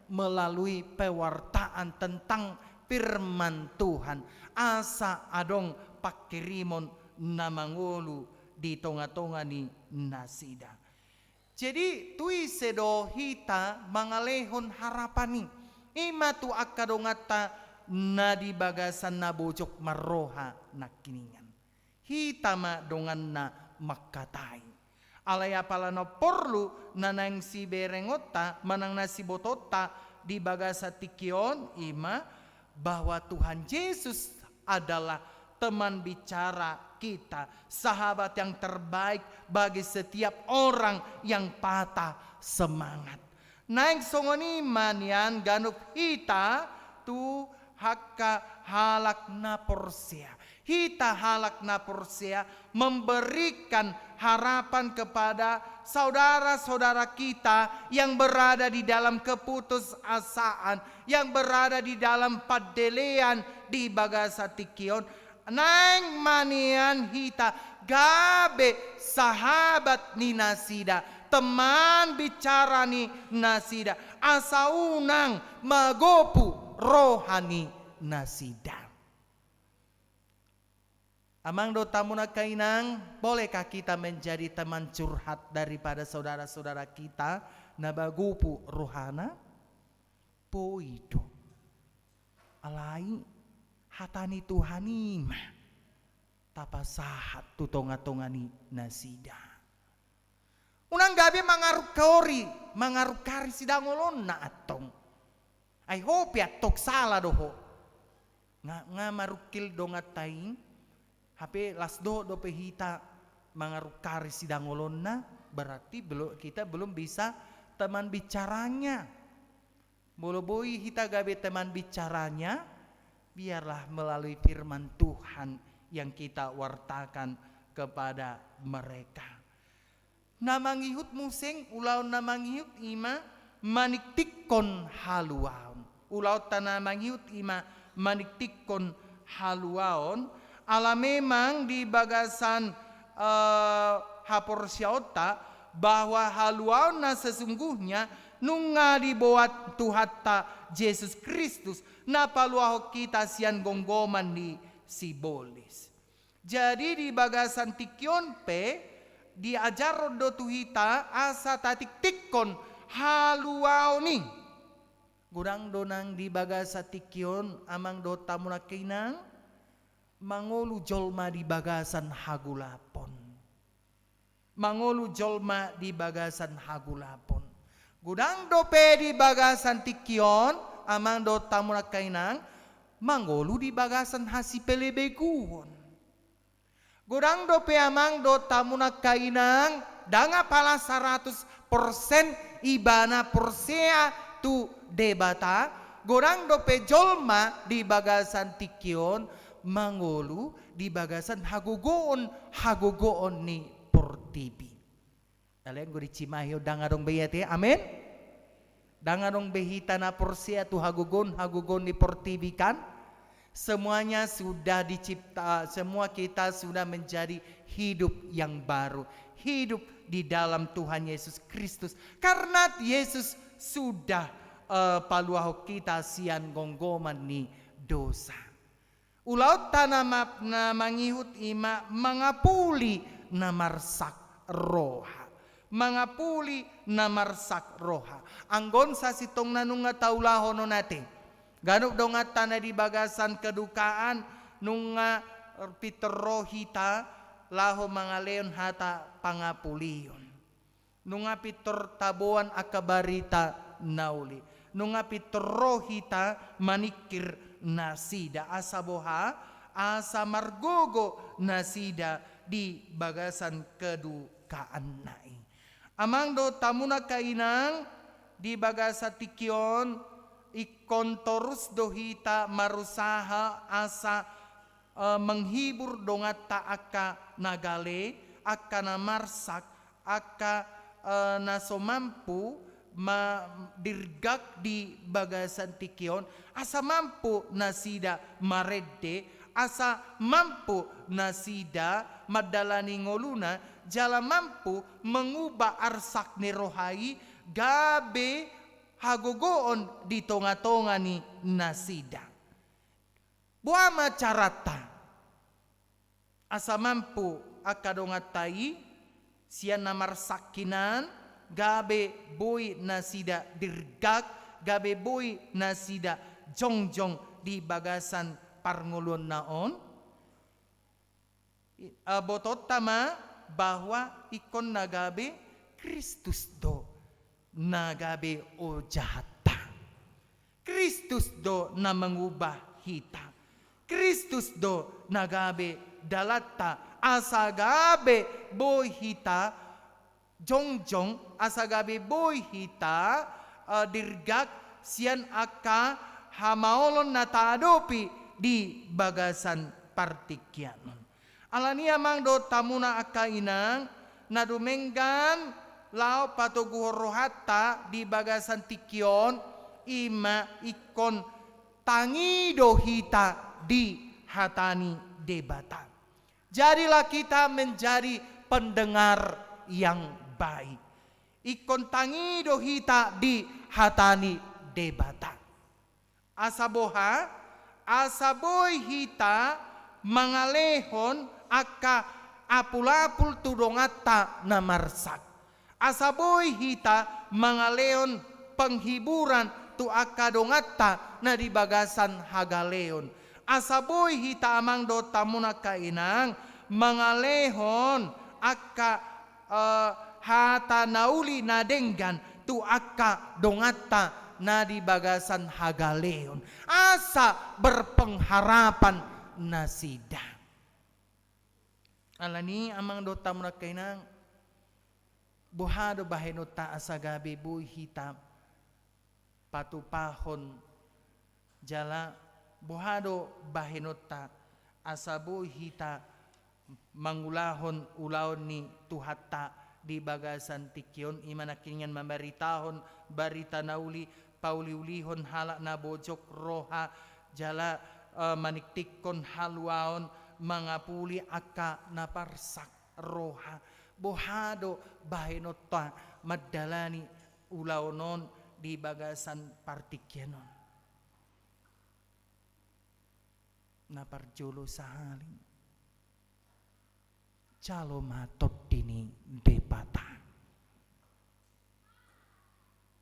Melalui pewartaan tentang firman Tuhan. Asa adong pangkirimon na mangolu di tongatonga ni nasida. Jadi, tu ise do hita mangalehon harapan i? I ma tu angka donganta na di bagasan na bojok marroha nangkiningan. Hita ma donganna mangkatai. Alai apala na porlu na naeng siberengonta manang na sibotoonta di bagasan tingki on, i ma bahwa Tuhan Yesus adalah teman bicara kita, sahabat yang terbaik bagi setiap orang yang patah semangat. Naeng songon i ma nian ganup hita tu angka halak na porsea. Hita halak na porsea memberikan harapan kepada saudara-saudara kita yang berada di dalam keputusasaan, yang berada di dalam pandelean di bagasan tingki on. Naeng ma nian hita gabe sahabat ni nasida, teman bicara ni nasida, asa unang magopu roha ni nasida. Amang dohot hamuna angka inang, bolehkah kita menjadi teman curhat daripada saudara-saudara kita na magopu rohana? Boi do. Alai hata ni Tuhan i ma tapasahat tu tongatonga ni nasida. Unang gabe mangarungkori, mangarungkari sidangolonna antong. Ai ho pe antong sala do ho. Nga, nga marungkil donganta i, hape las dohot dope hita mangarungkari sidangolonna, berarti belo-, kita belum bisa teman bicaranya. Molo boi hita gabe teman bicaranya, biarlah melalui firman Tuhan yang kita wartakan kepada mereka. Na mangihut muse, ulaon na mangihut i ma maningtingkon haluaon. Ulaonta na mangihut i ma maningtingkon haluaon, ala memang di bagasan, eh, haporseaonta bahwa haluaon na sesungguhnya nunga diboan Tuhanta Jesus Kristus na paluahon hita sian gomgoman ni sibolis. Jadi di bagasan tingki on pe diajarhon do tu hita asa tatingtingkon haluaon i. Godang do nang di bagasan tingki on, amang dohot hamuna angka inang, mangolu jolma di bagasan hagolapon. Mangolu jolma di bagasan hagolapon. Godang dope di bagasan tingki on, amang dohot hamuna angka inang, mangolu di bagasan hasipelebeguon. Godang dope amang dohot hamuna angka inang, ndang apala saratus persen ibana porsea tu Debata, godang dope jolma di bagasan tingki on mangolu di bagasan hagogoon, hagogoon ni portibi. Alai anggo dicimahi on ndang adong be i ate, amen? Ndang adong be hita na porsea tu hagogoon, hagogoon ni portibi kan? Semuanya sudah dicipta, semua kita sudah menjadi hidup yang baru. Hidup di dalam Tuhan Yesus Kristus. Karena Yesus sudah, eh, paluahon hita sian gomgoman ni dosa. Ulaonta na ma-, na mangihut i ma mangapuli na marsak roha. Mangapuli na marsak roha. Anggo on sasintongna nunga taulahon on ate. Ganup donganta na di bagasan kedukaan nunga pintor ro hita laho mangalehon hata pangapulion. Nunga pintor taboan angka barita na uli. Nunga pintor ro hita maningkir nasida. Asa boha, asa margogo nasida di bagasan kedukaanna i. Amang dohot hamu angka inang, di bagasan tingki on, ingkon torus do hita marusaha asa eh, menghibur donganta angka na gale, angka na marsak, angka, eh, na so mampu ma-, dirgak di bagasan tingki on, asa mampu nasida marende, asa mampu nasida mandalani ngoluna, jala mampu mengubah arsak ni roha i gabe hagogoon di tonga-tonga ni nasida. Boha ma caranta asa mampu angka donganta i sian na marsak hinan, gabe boi nasida dirgak, gabe boi nasida jongjong di bagasan parngoluonna on? I-, eh, botoonta ma bahwa ingkon na gabe Kristus do na gabe ojahatta. Kristus do na mengubah hita. Kristus do na gabe dalanta, asa gabe boi hita jongjong, asa gabe boi hita, eh, dirgak sian angka hamaolon na taadopi di bagasan partingkian on. Alani i amang dohot hamuna angka inang, na dumenggan laho patoguhon rohanta di bagasan tingki on, i ma ingkon tangi do hita di hata ni Debata. Jadilah kita menjadi pendengar yang baik. Ingkon tangi do hita di hata ni Debata. Asa boha, asa boi hita mangalehon angka apul-apul tu donganta na marsak. Asa boi hita mangalehon penghiburan tu angka donganta na di bagasan hagaleon. Asa boi hita amang dohot hamuna angka inang mangalehon angka, eh, hata na uli na denggan tu angka donganta na di bagasan hagaleon. Asa berpengharapan nasida. Alani i amang dohot hamuna angka inang, boha do bahenonta asa gabe boi hita patupahon jala boha do bahenonta asa boi hita mangulahon ulaon ni Tuhanta di bagasan tingki on, i ma nangkiningan mambaritahon barita na uli, pauli-ulihon halak na bojok roha, jala, eh, maningtingkon haluaon, mangapuli angka na marsak roha. Boha do bahenonta mandalani ulaon on di bagasan partingkian on? Na parjolo sahali, jalo ma Tondi ni Debata.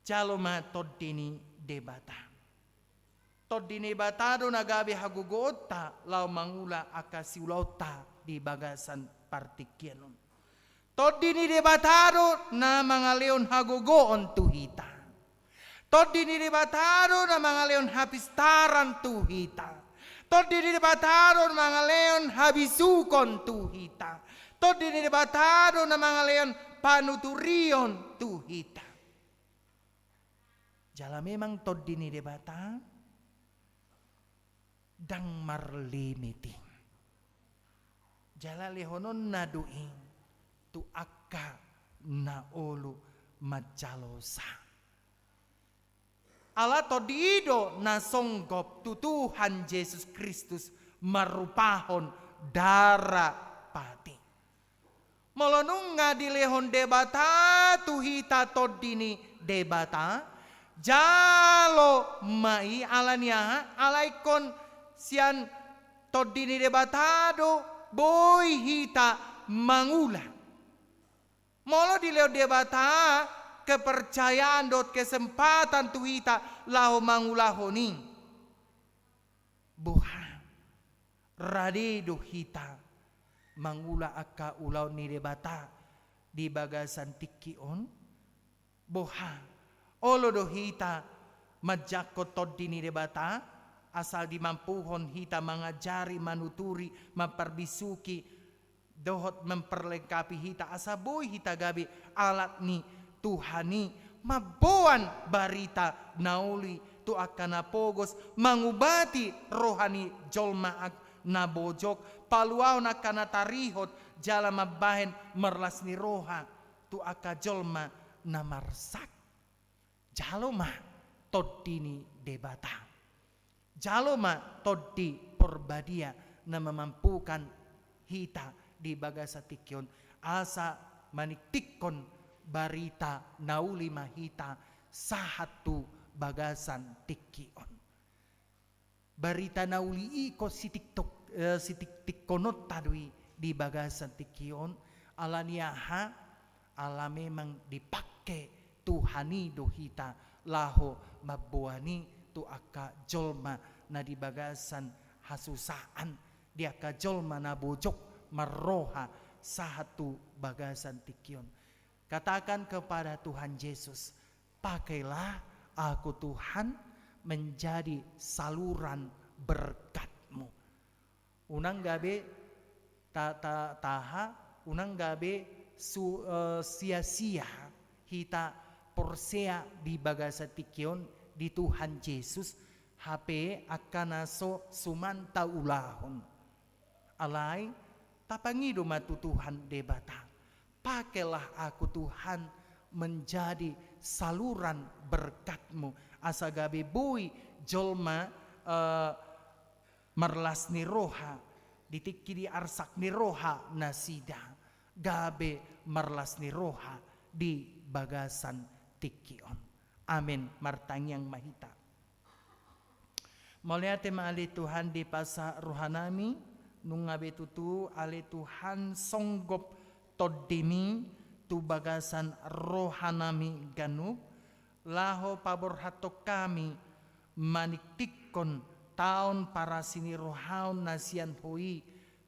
Jalo ma Tondi ni Debata. Tondi ni Debata do na gabe hagogoonta laho mangula angka siulaonta di bagasan partingkian on. Tondi ni Debata do na mangalehon hagogoon tu hita. Tondi ni Debata do na mangalehon hapistaran tu hita. Tondi ni Debata do na mangalehon habisukon tu hita. Tondi ni Debata do na mangalehon panuturion tu hita. Jala memang Tondi ni Debata ndang marlimit i. Jala lehononna do i tu angka na olo manjalosa. Ala Tondi i do na songgop tu Tuhan Jesus Kristus marrupahon darapati. Molo nunga dilehon Debata tu hita Tondi ni Debata, jalo ma i. Alani aha? Ala ingkon sian Tondi ni Debata do boi hita mangula. Molo dilehon Debata kepercayaan dohot kesempatan tu hita laho mangulahon i, boha? Rade do hita mangula angka ulaon ni Debata di bagasan tingki on? Boha? Olo do hita manjangkon Tondi ni Debata, asa dimampuhon hita mangajari, manuturi, mamparbisuhi, dohot memperlengkapi hita, asa boi hita gabe alat ni Tuhan i, mamboan barita na uli tu angka na pogos, mangubati roha ni jolma ag-, na bojok, paluahon angka na tarihot, jala mambahen marlas ni roha tu angka jolma na marsak. Jalo ma Tondi ni Debata. Jalo ma Tondi Porbadia na mamampukan hita di bagasan tingki on, asa maningtinghon barita na uli ma hita sahat tu bagasan tingki on. Barita na uli i ingkon sitiktok-, eh, sitiktikhononta do i di bagasan tingki on, ala ni aha? Ala memang dipangke Tuhan i do hita laho mamboan i tu angka jolma na di bagasan hasusaan, di angka jolma na bojok marroha sahat tu bagasan tingki on. Katakan kepada Tuhan Yesus, "Pakailah aku, Tuhan, menjadi saluran berkat-Mu." Unang gabe ta-, ta-, taha, unang gabe su-, eh, sia-sia hita porsea di bagasan tingki on di Tuhan Yesus, hape angka na so suman taulahon. Alai, tapangido ma tu Tuhan Debata, "Pakailah aku, Tuhan, menjadi saluran berkat-Mu," asa gabe boi jolma, eh, marlas ni roha, di tingki di arsak ni roha nasida, gabe marlas ni roha di bagasan tingki on. Amen. Martangiang ma hita. Mauliate ma ale Tuhan di pasahat rohanami, nunga be tutu ale Tuhan songgop TondiMi tu bagasan rohanami ganup, laho paborhathon hami maningtinghon taon parasinirohaon na sian Ho i,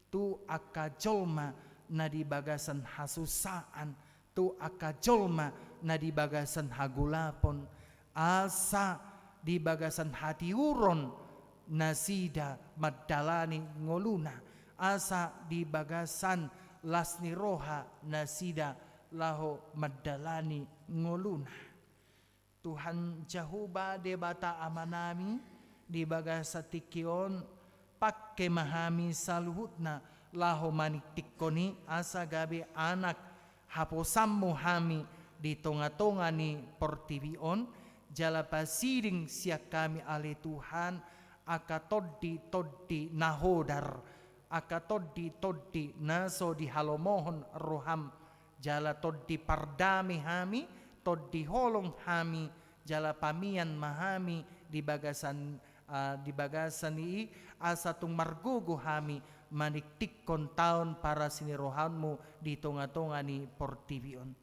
tu angka jolma na di bagasan hasusaan, tu angka jolma na di bagasan hagolapon, asa di bagasan hatiuron nasida mandalani ngoluna, asa di bagasan las ni roha nasida laho mandalani ngoluna. Tuhan Jahowa Debata Amanami, di bagasan tingki on, pangke ma hami saluhutna laho maningtinghon i, asa gabe anak haposanMu hami di tongatonga ni portibi on, jala pasiding sian hami ale Tuhan, angka tonditondi na hodar, angka tonditondi na so dihalomohon rohaM, jala tondi pardame hami, tondi holong hami, jala pamian ma hami di bagasan, ah, di bagasan i, asa tung margogo hami maningtinghon taon parasinirohaonMu di tongatonga ni portibi on.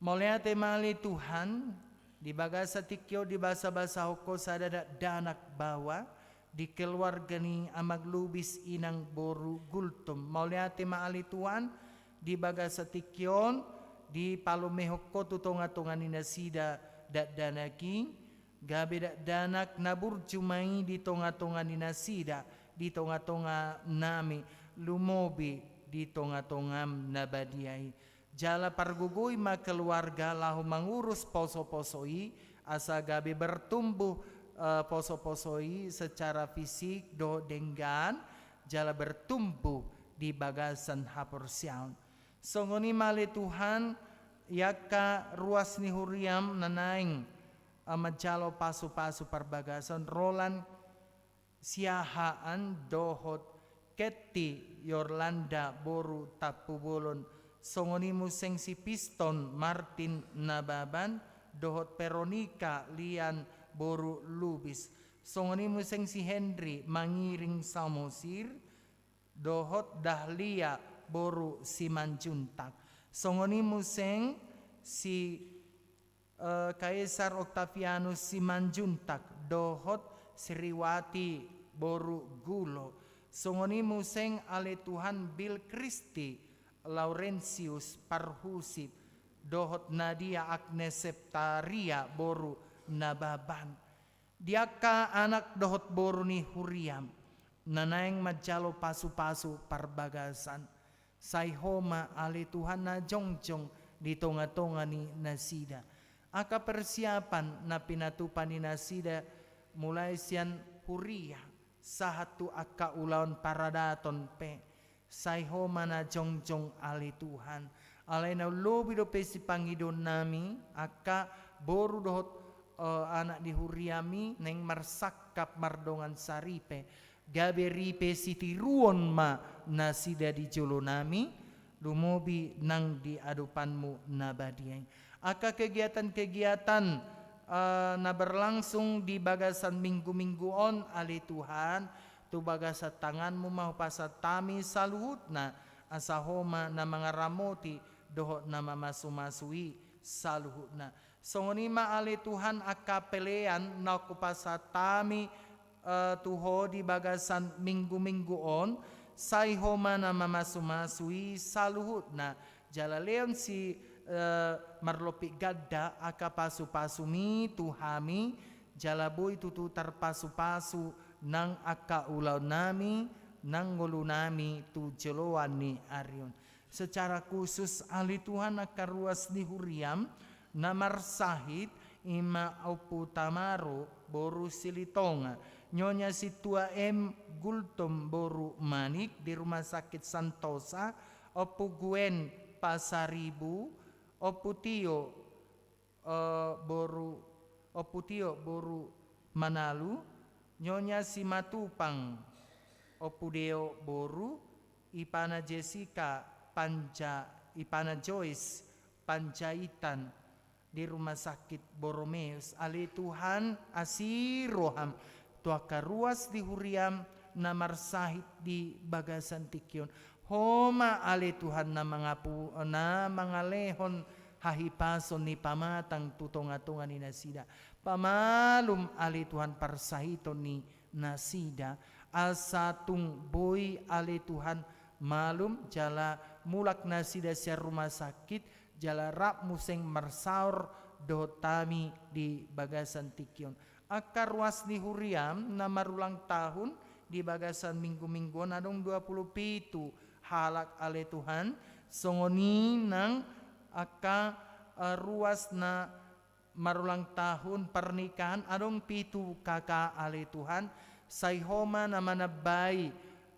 Mauliate ma ale Tuhan, di bagasan tingki on dibasabasahon Ho sada dakdanak baoa, di keluarga ni Amang Lubis, Inang boru Gultom. Mauliate ma ale Tuhan, di bagasan tingki on dipalumehon Ho tu tongatonga ni nasida dakdanak i, gabe dakdanak na burju ma i di tongatonga ni nasida, di tongatonganami, lumobi di tongatongaM na badia i. Jala pargogoi ma keluarga laho mangurus posoposo i, asa gabe bertumbuh, eh, posoposo i secara fisik dohot denggan, jala bertumbuh di bagasan haporseaon. Songon i ma ale Tuhan, i angka ruas ni huriaM na naeng, eh, manjalo pasupasu parbagason, Roland Siahaan dohot Ketty Yorlanda boru Tampubolon, songon i muse si Piston Martin Nababan dohot Veronica Lian boru Lubis. Songon i muse si Henry mangiring Samosir, dohot Dahlia boru Simanjuntak. Songon i muse si, eh, Kaisar Oktavianus Simanjuntak, dohot Sriwati boru Gulo. Songon i muse ale Tuhan Bil Kristi, Laurentius Parhusip, dohot Nadia Agnes Septaria boru Nababan. Di angka anak dohot boru ni huriam, na naeng manjalo pasu-pasu parbagasan, sai Ho ma ale Tuhan na jongjong di tonga-tonga ni nasida. Angka persiapan na pinatupa ni nasida mulai sian huria, sahat tu angka ulaon paradaton pe, sai Ho ma na jongjong ale Tuhan. Alai na umlobi dope sipangidoonnami, angka boru dohot, eh, anak di huriami, naeng marsangkap mardongan saripe, gabe ripe sitiruon ma nasida di jolonami, lumobi nang di adopanmu na badia i. Angka kegiatan-kegiatan, eh, na berlangsung di bagasan minggu-minggu on ale Tuhan, tu bagasan tanganmu ma hupasahat hami saluhutna, asa Ho ma na mangaramoti dohot na mamasu-masu i saluhutna. Songon i ma ale Tuhan angka pelean na hupasahat hami, eh, tu Ho di bagasan minggu-minggu on, sai Ho ma na mamasu-masu i saluhutna. Jala lehon si, eh, marlompit ganda angka pasu-pasumi tu hami, jala boi tutu tarpasu-pasu nang angka ulaonnami, nang ngolunami tu joloan ni ari on. Secara khusus ale Tuhan angka ruas ni huriam na marsahit, i ma Ompu Tamaro boru Silitonga, Nyonya Sintua M Gultom boru Manik di Rumah Sakit Santosa, Ompu Gwen Pasaribu, Ompu Tio, eh, boru, Ompu Tio boru Manalu, Nyonya Simatupang, Ompu Deo boru, ipana Jessica Panja-, ipana Joyce Panjaitan di Rumah Sakit Boromeus. Ale Tuhan, asi roham tu angka ruas ni huriam na marsahit di bagasan tingki on. Ho ma ale Tuhan na mangapu-, na mangalehon hahipason ni pamatang tu tonga-tonga ni nasida. Pamalum ale Tuhan parsahiton ni nasida, asa tung boi ale Tuhan malum jala mulak nasida sian rumah sakit, jala rap muse marsaor dohot hami di bagasan tingki on. Angka ruas ni huriam na marulang tahun di bagasan minggu-minggu on adong dua pulu pitu halak ale Tuhan, songon i nang angka, eh, ruas na marulang tahun pernikahan adong pitu K K ale Tuhan, sai Ho ma na manambai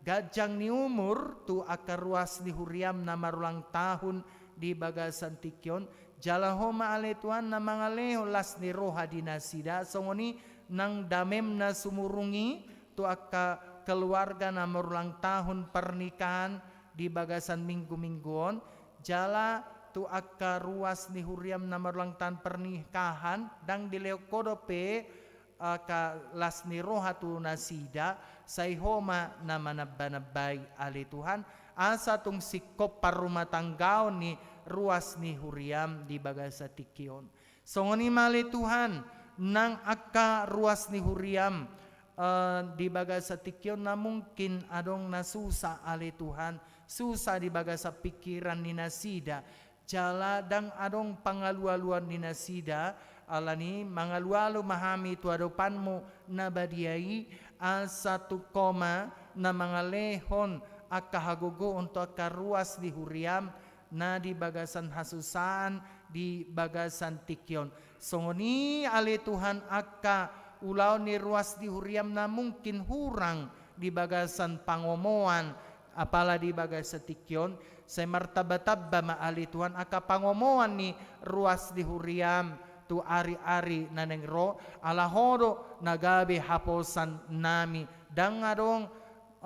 ganjang ni umur tu angka ruas ni huriam na marulang tahun di bagasan tingki on, jala Ho ma ale Tuhan na mangalehon las ni roha di nasida, songon i nang damem na sumurung i tu angka keluarga na marulang tahun pernikahan di bagasan minggu-minggu on, jala tu angka ruas ni huriam na marulang tahun pernikahan, ndang dilehon Ho dope angka las ni roha tu nasida, sai Ho ma na manamba-nambai ale Tuhan, asa tung singkop parrumatanggaon ni ruas ni huriam di bagasan tingki on. Songon i ma ale Tuhan, nang angka ruas ni huriam, eh, di bagasan tingki on na mungkin adong na susa ale Tuhan, susa di bagasan pingkiran ni nasida, jala ndang adong pangalualuan ni nasida, alani mangalualu ma hami tu adopanmu na badia i, asa tung Ho ma na mangalehon angka hagogoon tu angka ruas ni huriam, na di bagasan hasusaan di bagasan tingki on. Songon i ale Tuhan angka ulaon ni ruas ni huriam na mungkin hurang di bagasan pangomoan, apala di bagasan tingki on, sai martamba-tamba ma ale Tuhan angka pangomoan ni ruas ni huriam tu ari-ari na naeng ro, ala Ho do na gabe haposan nami, ndang adong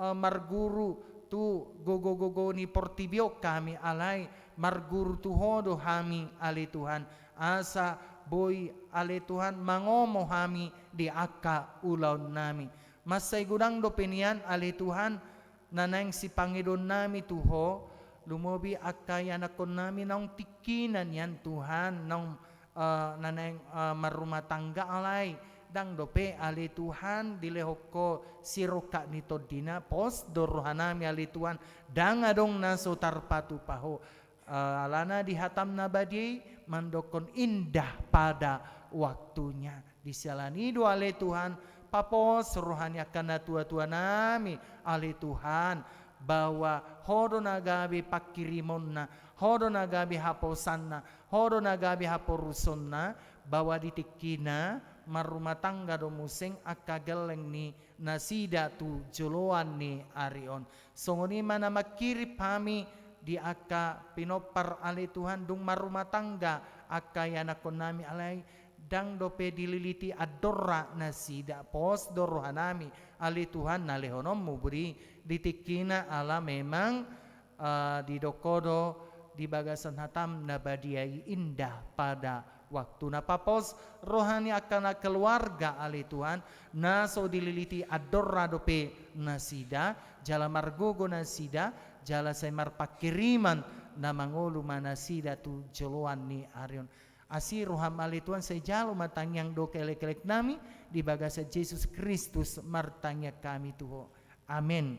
eh, marguru tu gogo-gogo ni portibi on hami, alai marguru tu Ho do hami ale Tuhan, asa boi ale Tuhan mangomo hami di angka ulaonnami. Mansai godang dope nian ale Tuhan na naeng sipangidoonnami tu Ho, lumobi angka ianakkonnami naung tingkina nian Tuhan, naung, eh, na naeng, eh, marrumah tangga alai, ndang dope ale Tuhan dilehon Ho sirongkap ni tondina, pos do rohanami ale Tuhan, ndang adong na so tarpatupa Ho. Eh, alana di hataM na badia i mandokkon indah pada waktunya. Di siala ni i do ale Tuhan, papos roha ni angka natuatuanami ale Tuhan, bahwa Ho do na gabe pangkirimonna, Ho do na gabe haposanna, Ho do na gabe haporusonna, bahwa di tingkina marrumah tangga do muse angka gelleng ni nasida tu joloan ni ari on. Songon i ma na mangkirim hami di angka pinompar ale Tuhan, dung marrumah tangga angka ianakkonnami alai, ndang dope dililiti andorra nasida, pos do rohanami ale Tuhan na lehononMu boi di tingkina ala memang, eh, didok Ho do di bagasan hataM na badia i indah pada waktuna. Papos roha ni angka na keluarga ale Tuhan, na so dililiti andorra dope nasida, jala margogo nasida, jala sai marpangkiriman na mangolu ma nasida tu joloan ni ari on. Asi rohaM ale Tuhan, sai jalo ma tangiang dohot elekeleknami, di bagasan Jesus Kristus martangiang hami tu Ho. Amen.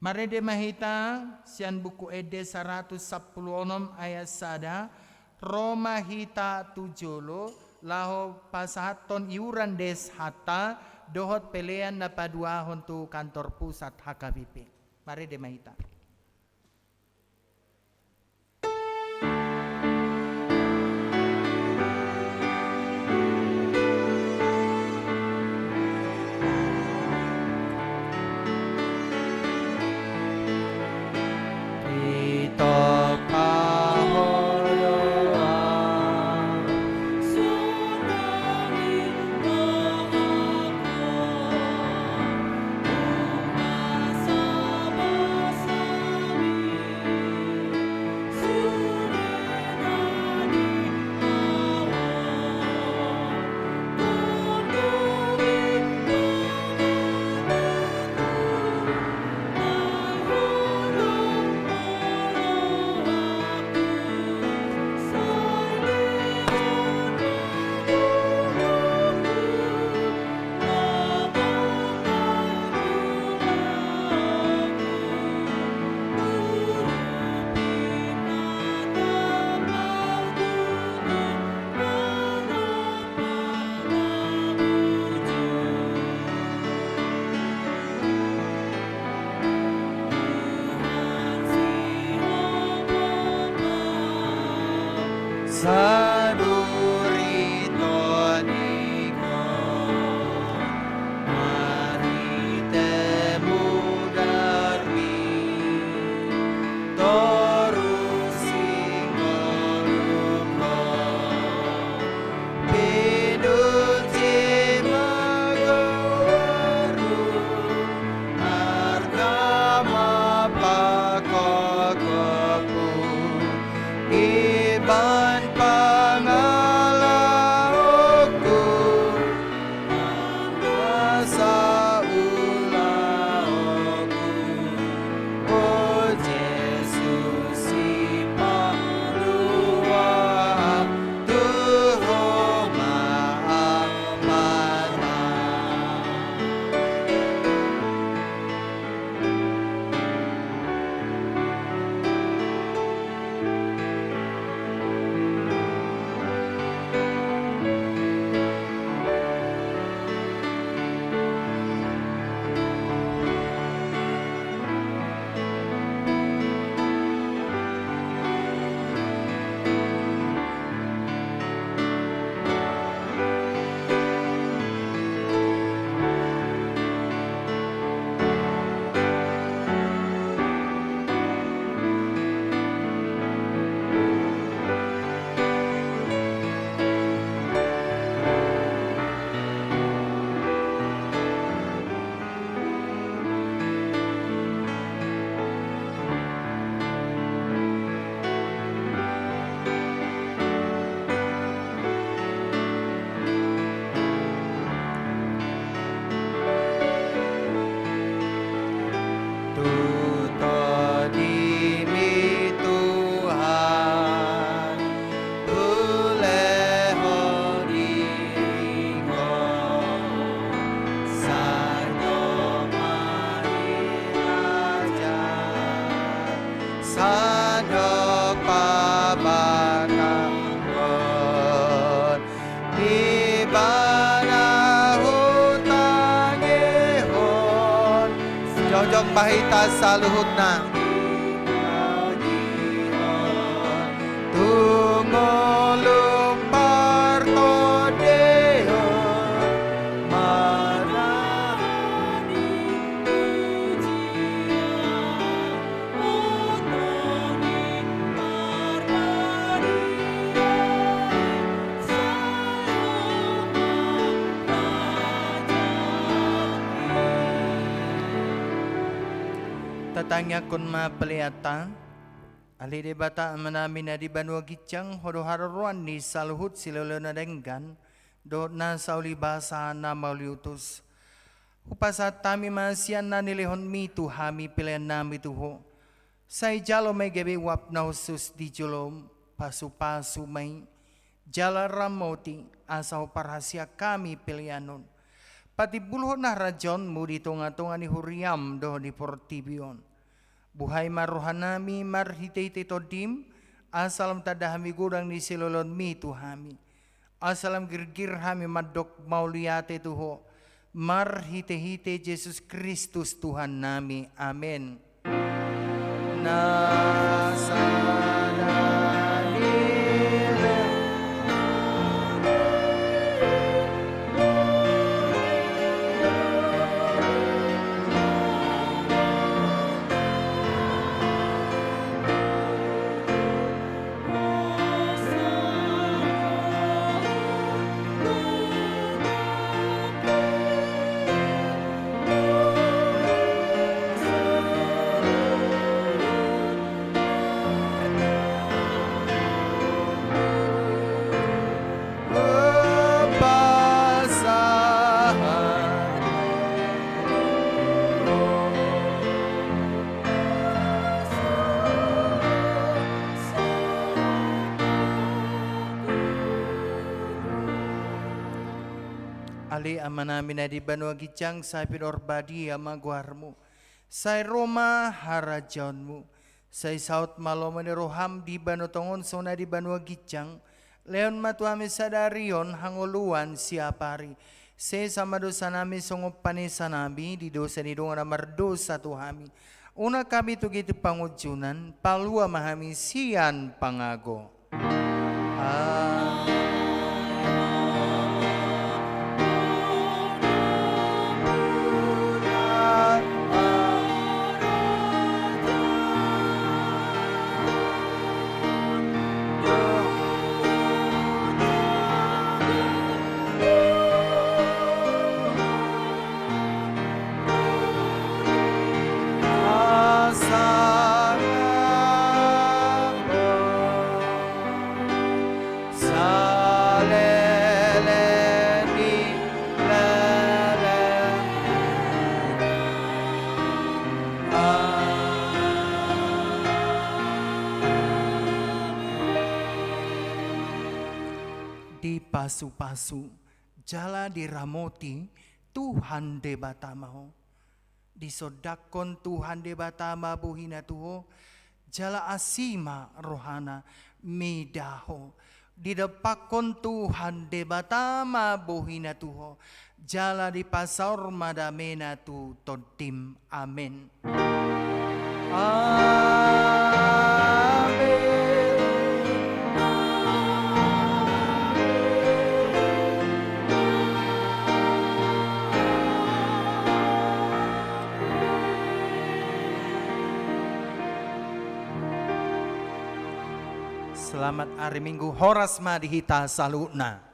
Marende ma hita sian Buku Ende saratus sampulu onom ayat sada, ro ma hita tu jolo laho pasahathon iuran deshanta dohot pelean na paduahon tu kantor pusat H K B P. Marende ma hita. Tu TondiMi Tuhan, hulehon ringkot, sandok ma i raja, sandok pabatahon, Ibana hutangihon. Jongjong ma hita saluhutna. Tu ngolu partondion, manang Tatangiangkon ma peleanta. Ale Debata Amanami na di banua ginjang, Ho do haroroan ni saluhut silehulehon na denggan dohot na saulibasa na mauliutus. Hupasahat hami ma sian na nilehonMi tu hami peleannami tu Ho. Sai jalo ma i gabe uap na hushus di joloM, pasupasu ma i, jala ramoti, asa huparhaseang hami pelean on. Patimbulhon harajaonMu di tongatonga ni huriaM dohot di portibi on. Buhai ma rohanami marhitehite TondiM, asa lam tanda hami godang ni silehulehonMi tu hami. Asa lam girgir hami mandok mauliate tu Ho, marhitehite Jesus Kristus Tuhannami. Amen. Na sada ni le- Ale Amanami na di banua ginjang, sai pinarbadia ma goarMu. Sai ro ma harajaonMu. Sai saut ma lomo ni rohaM di banua tonga on songon na di banua ginjang. Lehon ma tu hami sadari on hangoluan siapari. Sesa ma dosanami songon panesanami di dosa ni dongan na mardosa tu hami. Unang hami togihon tu pangunjunan, palua ma hami sian pangago. Saleleng ni leleng. Amen. Dipasupasu jala diramoti Tuhan Debata ma ho. Disondangkon Tuhan Debata ma bohiNa tu ho, jala asi ma rohaNa mida ho. Didompakkon Tuhan Debata ma bohiNa tu ho, jala dipasaor ma dameNa tu tondim. Amen. Amen. Selamat ari Minggu, horas ma di hita saluhutna.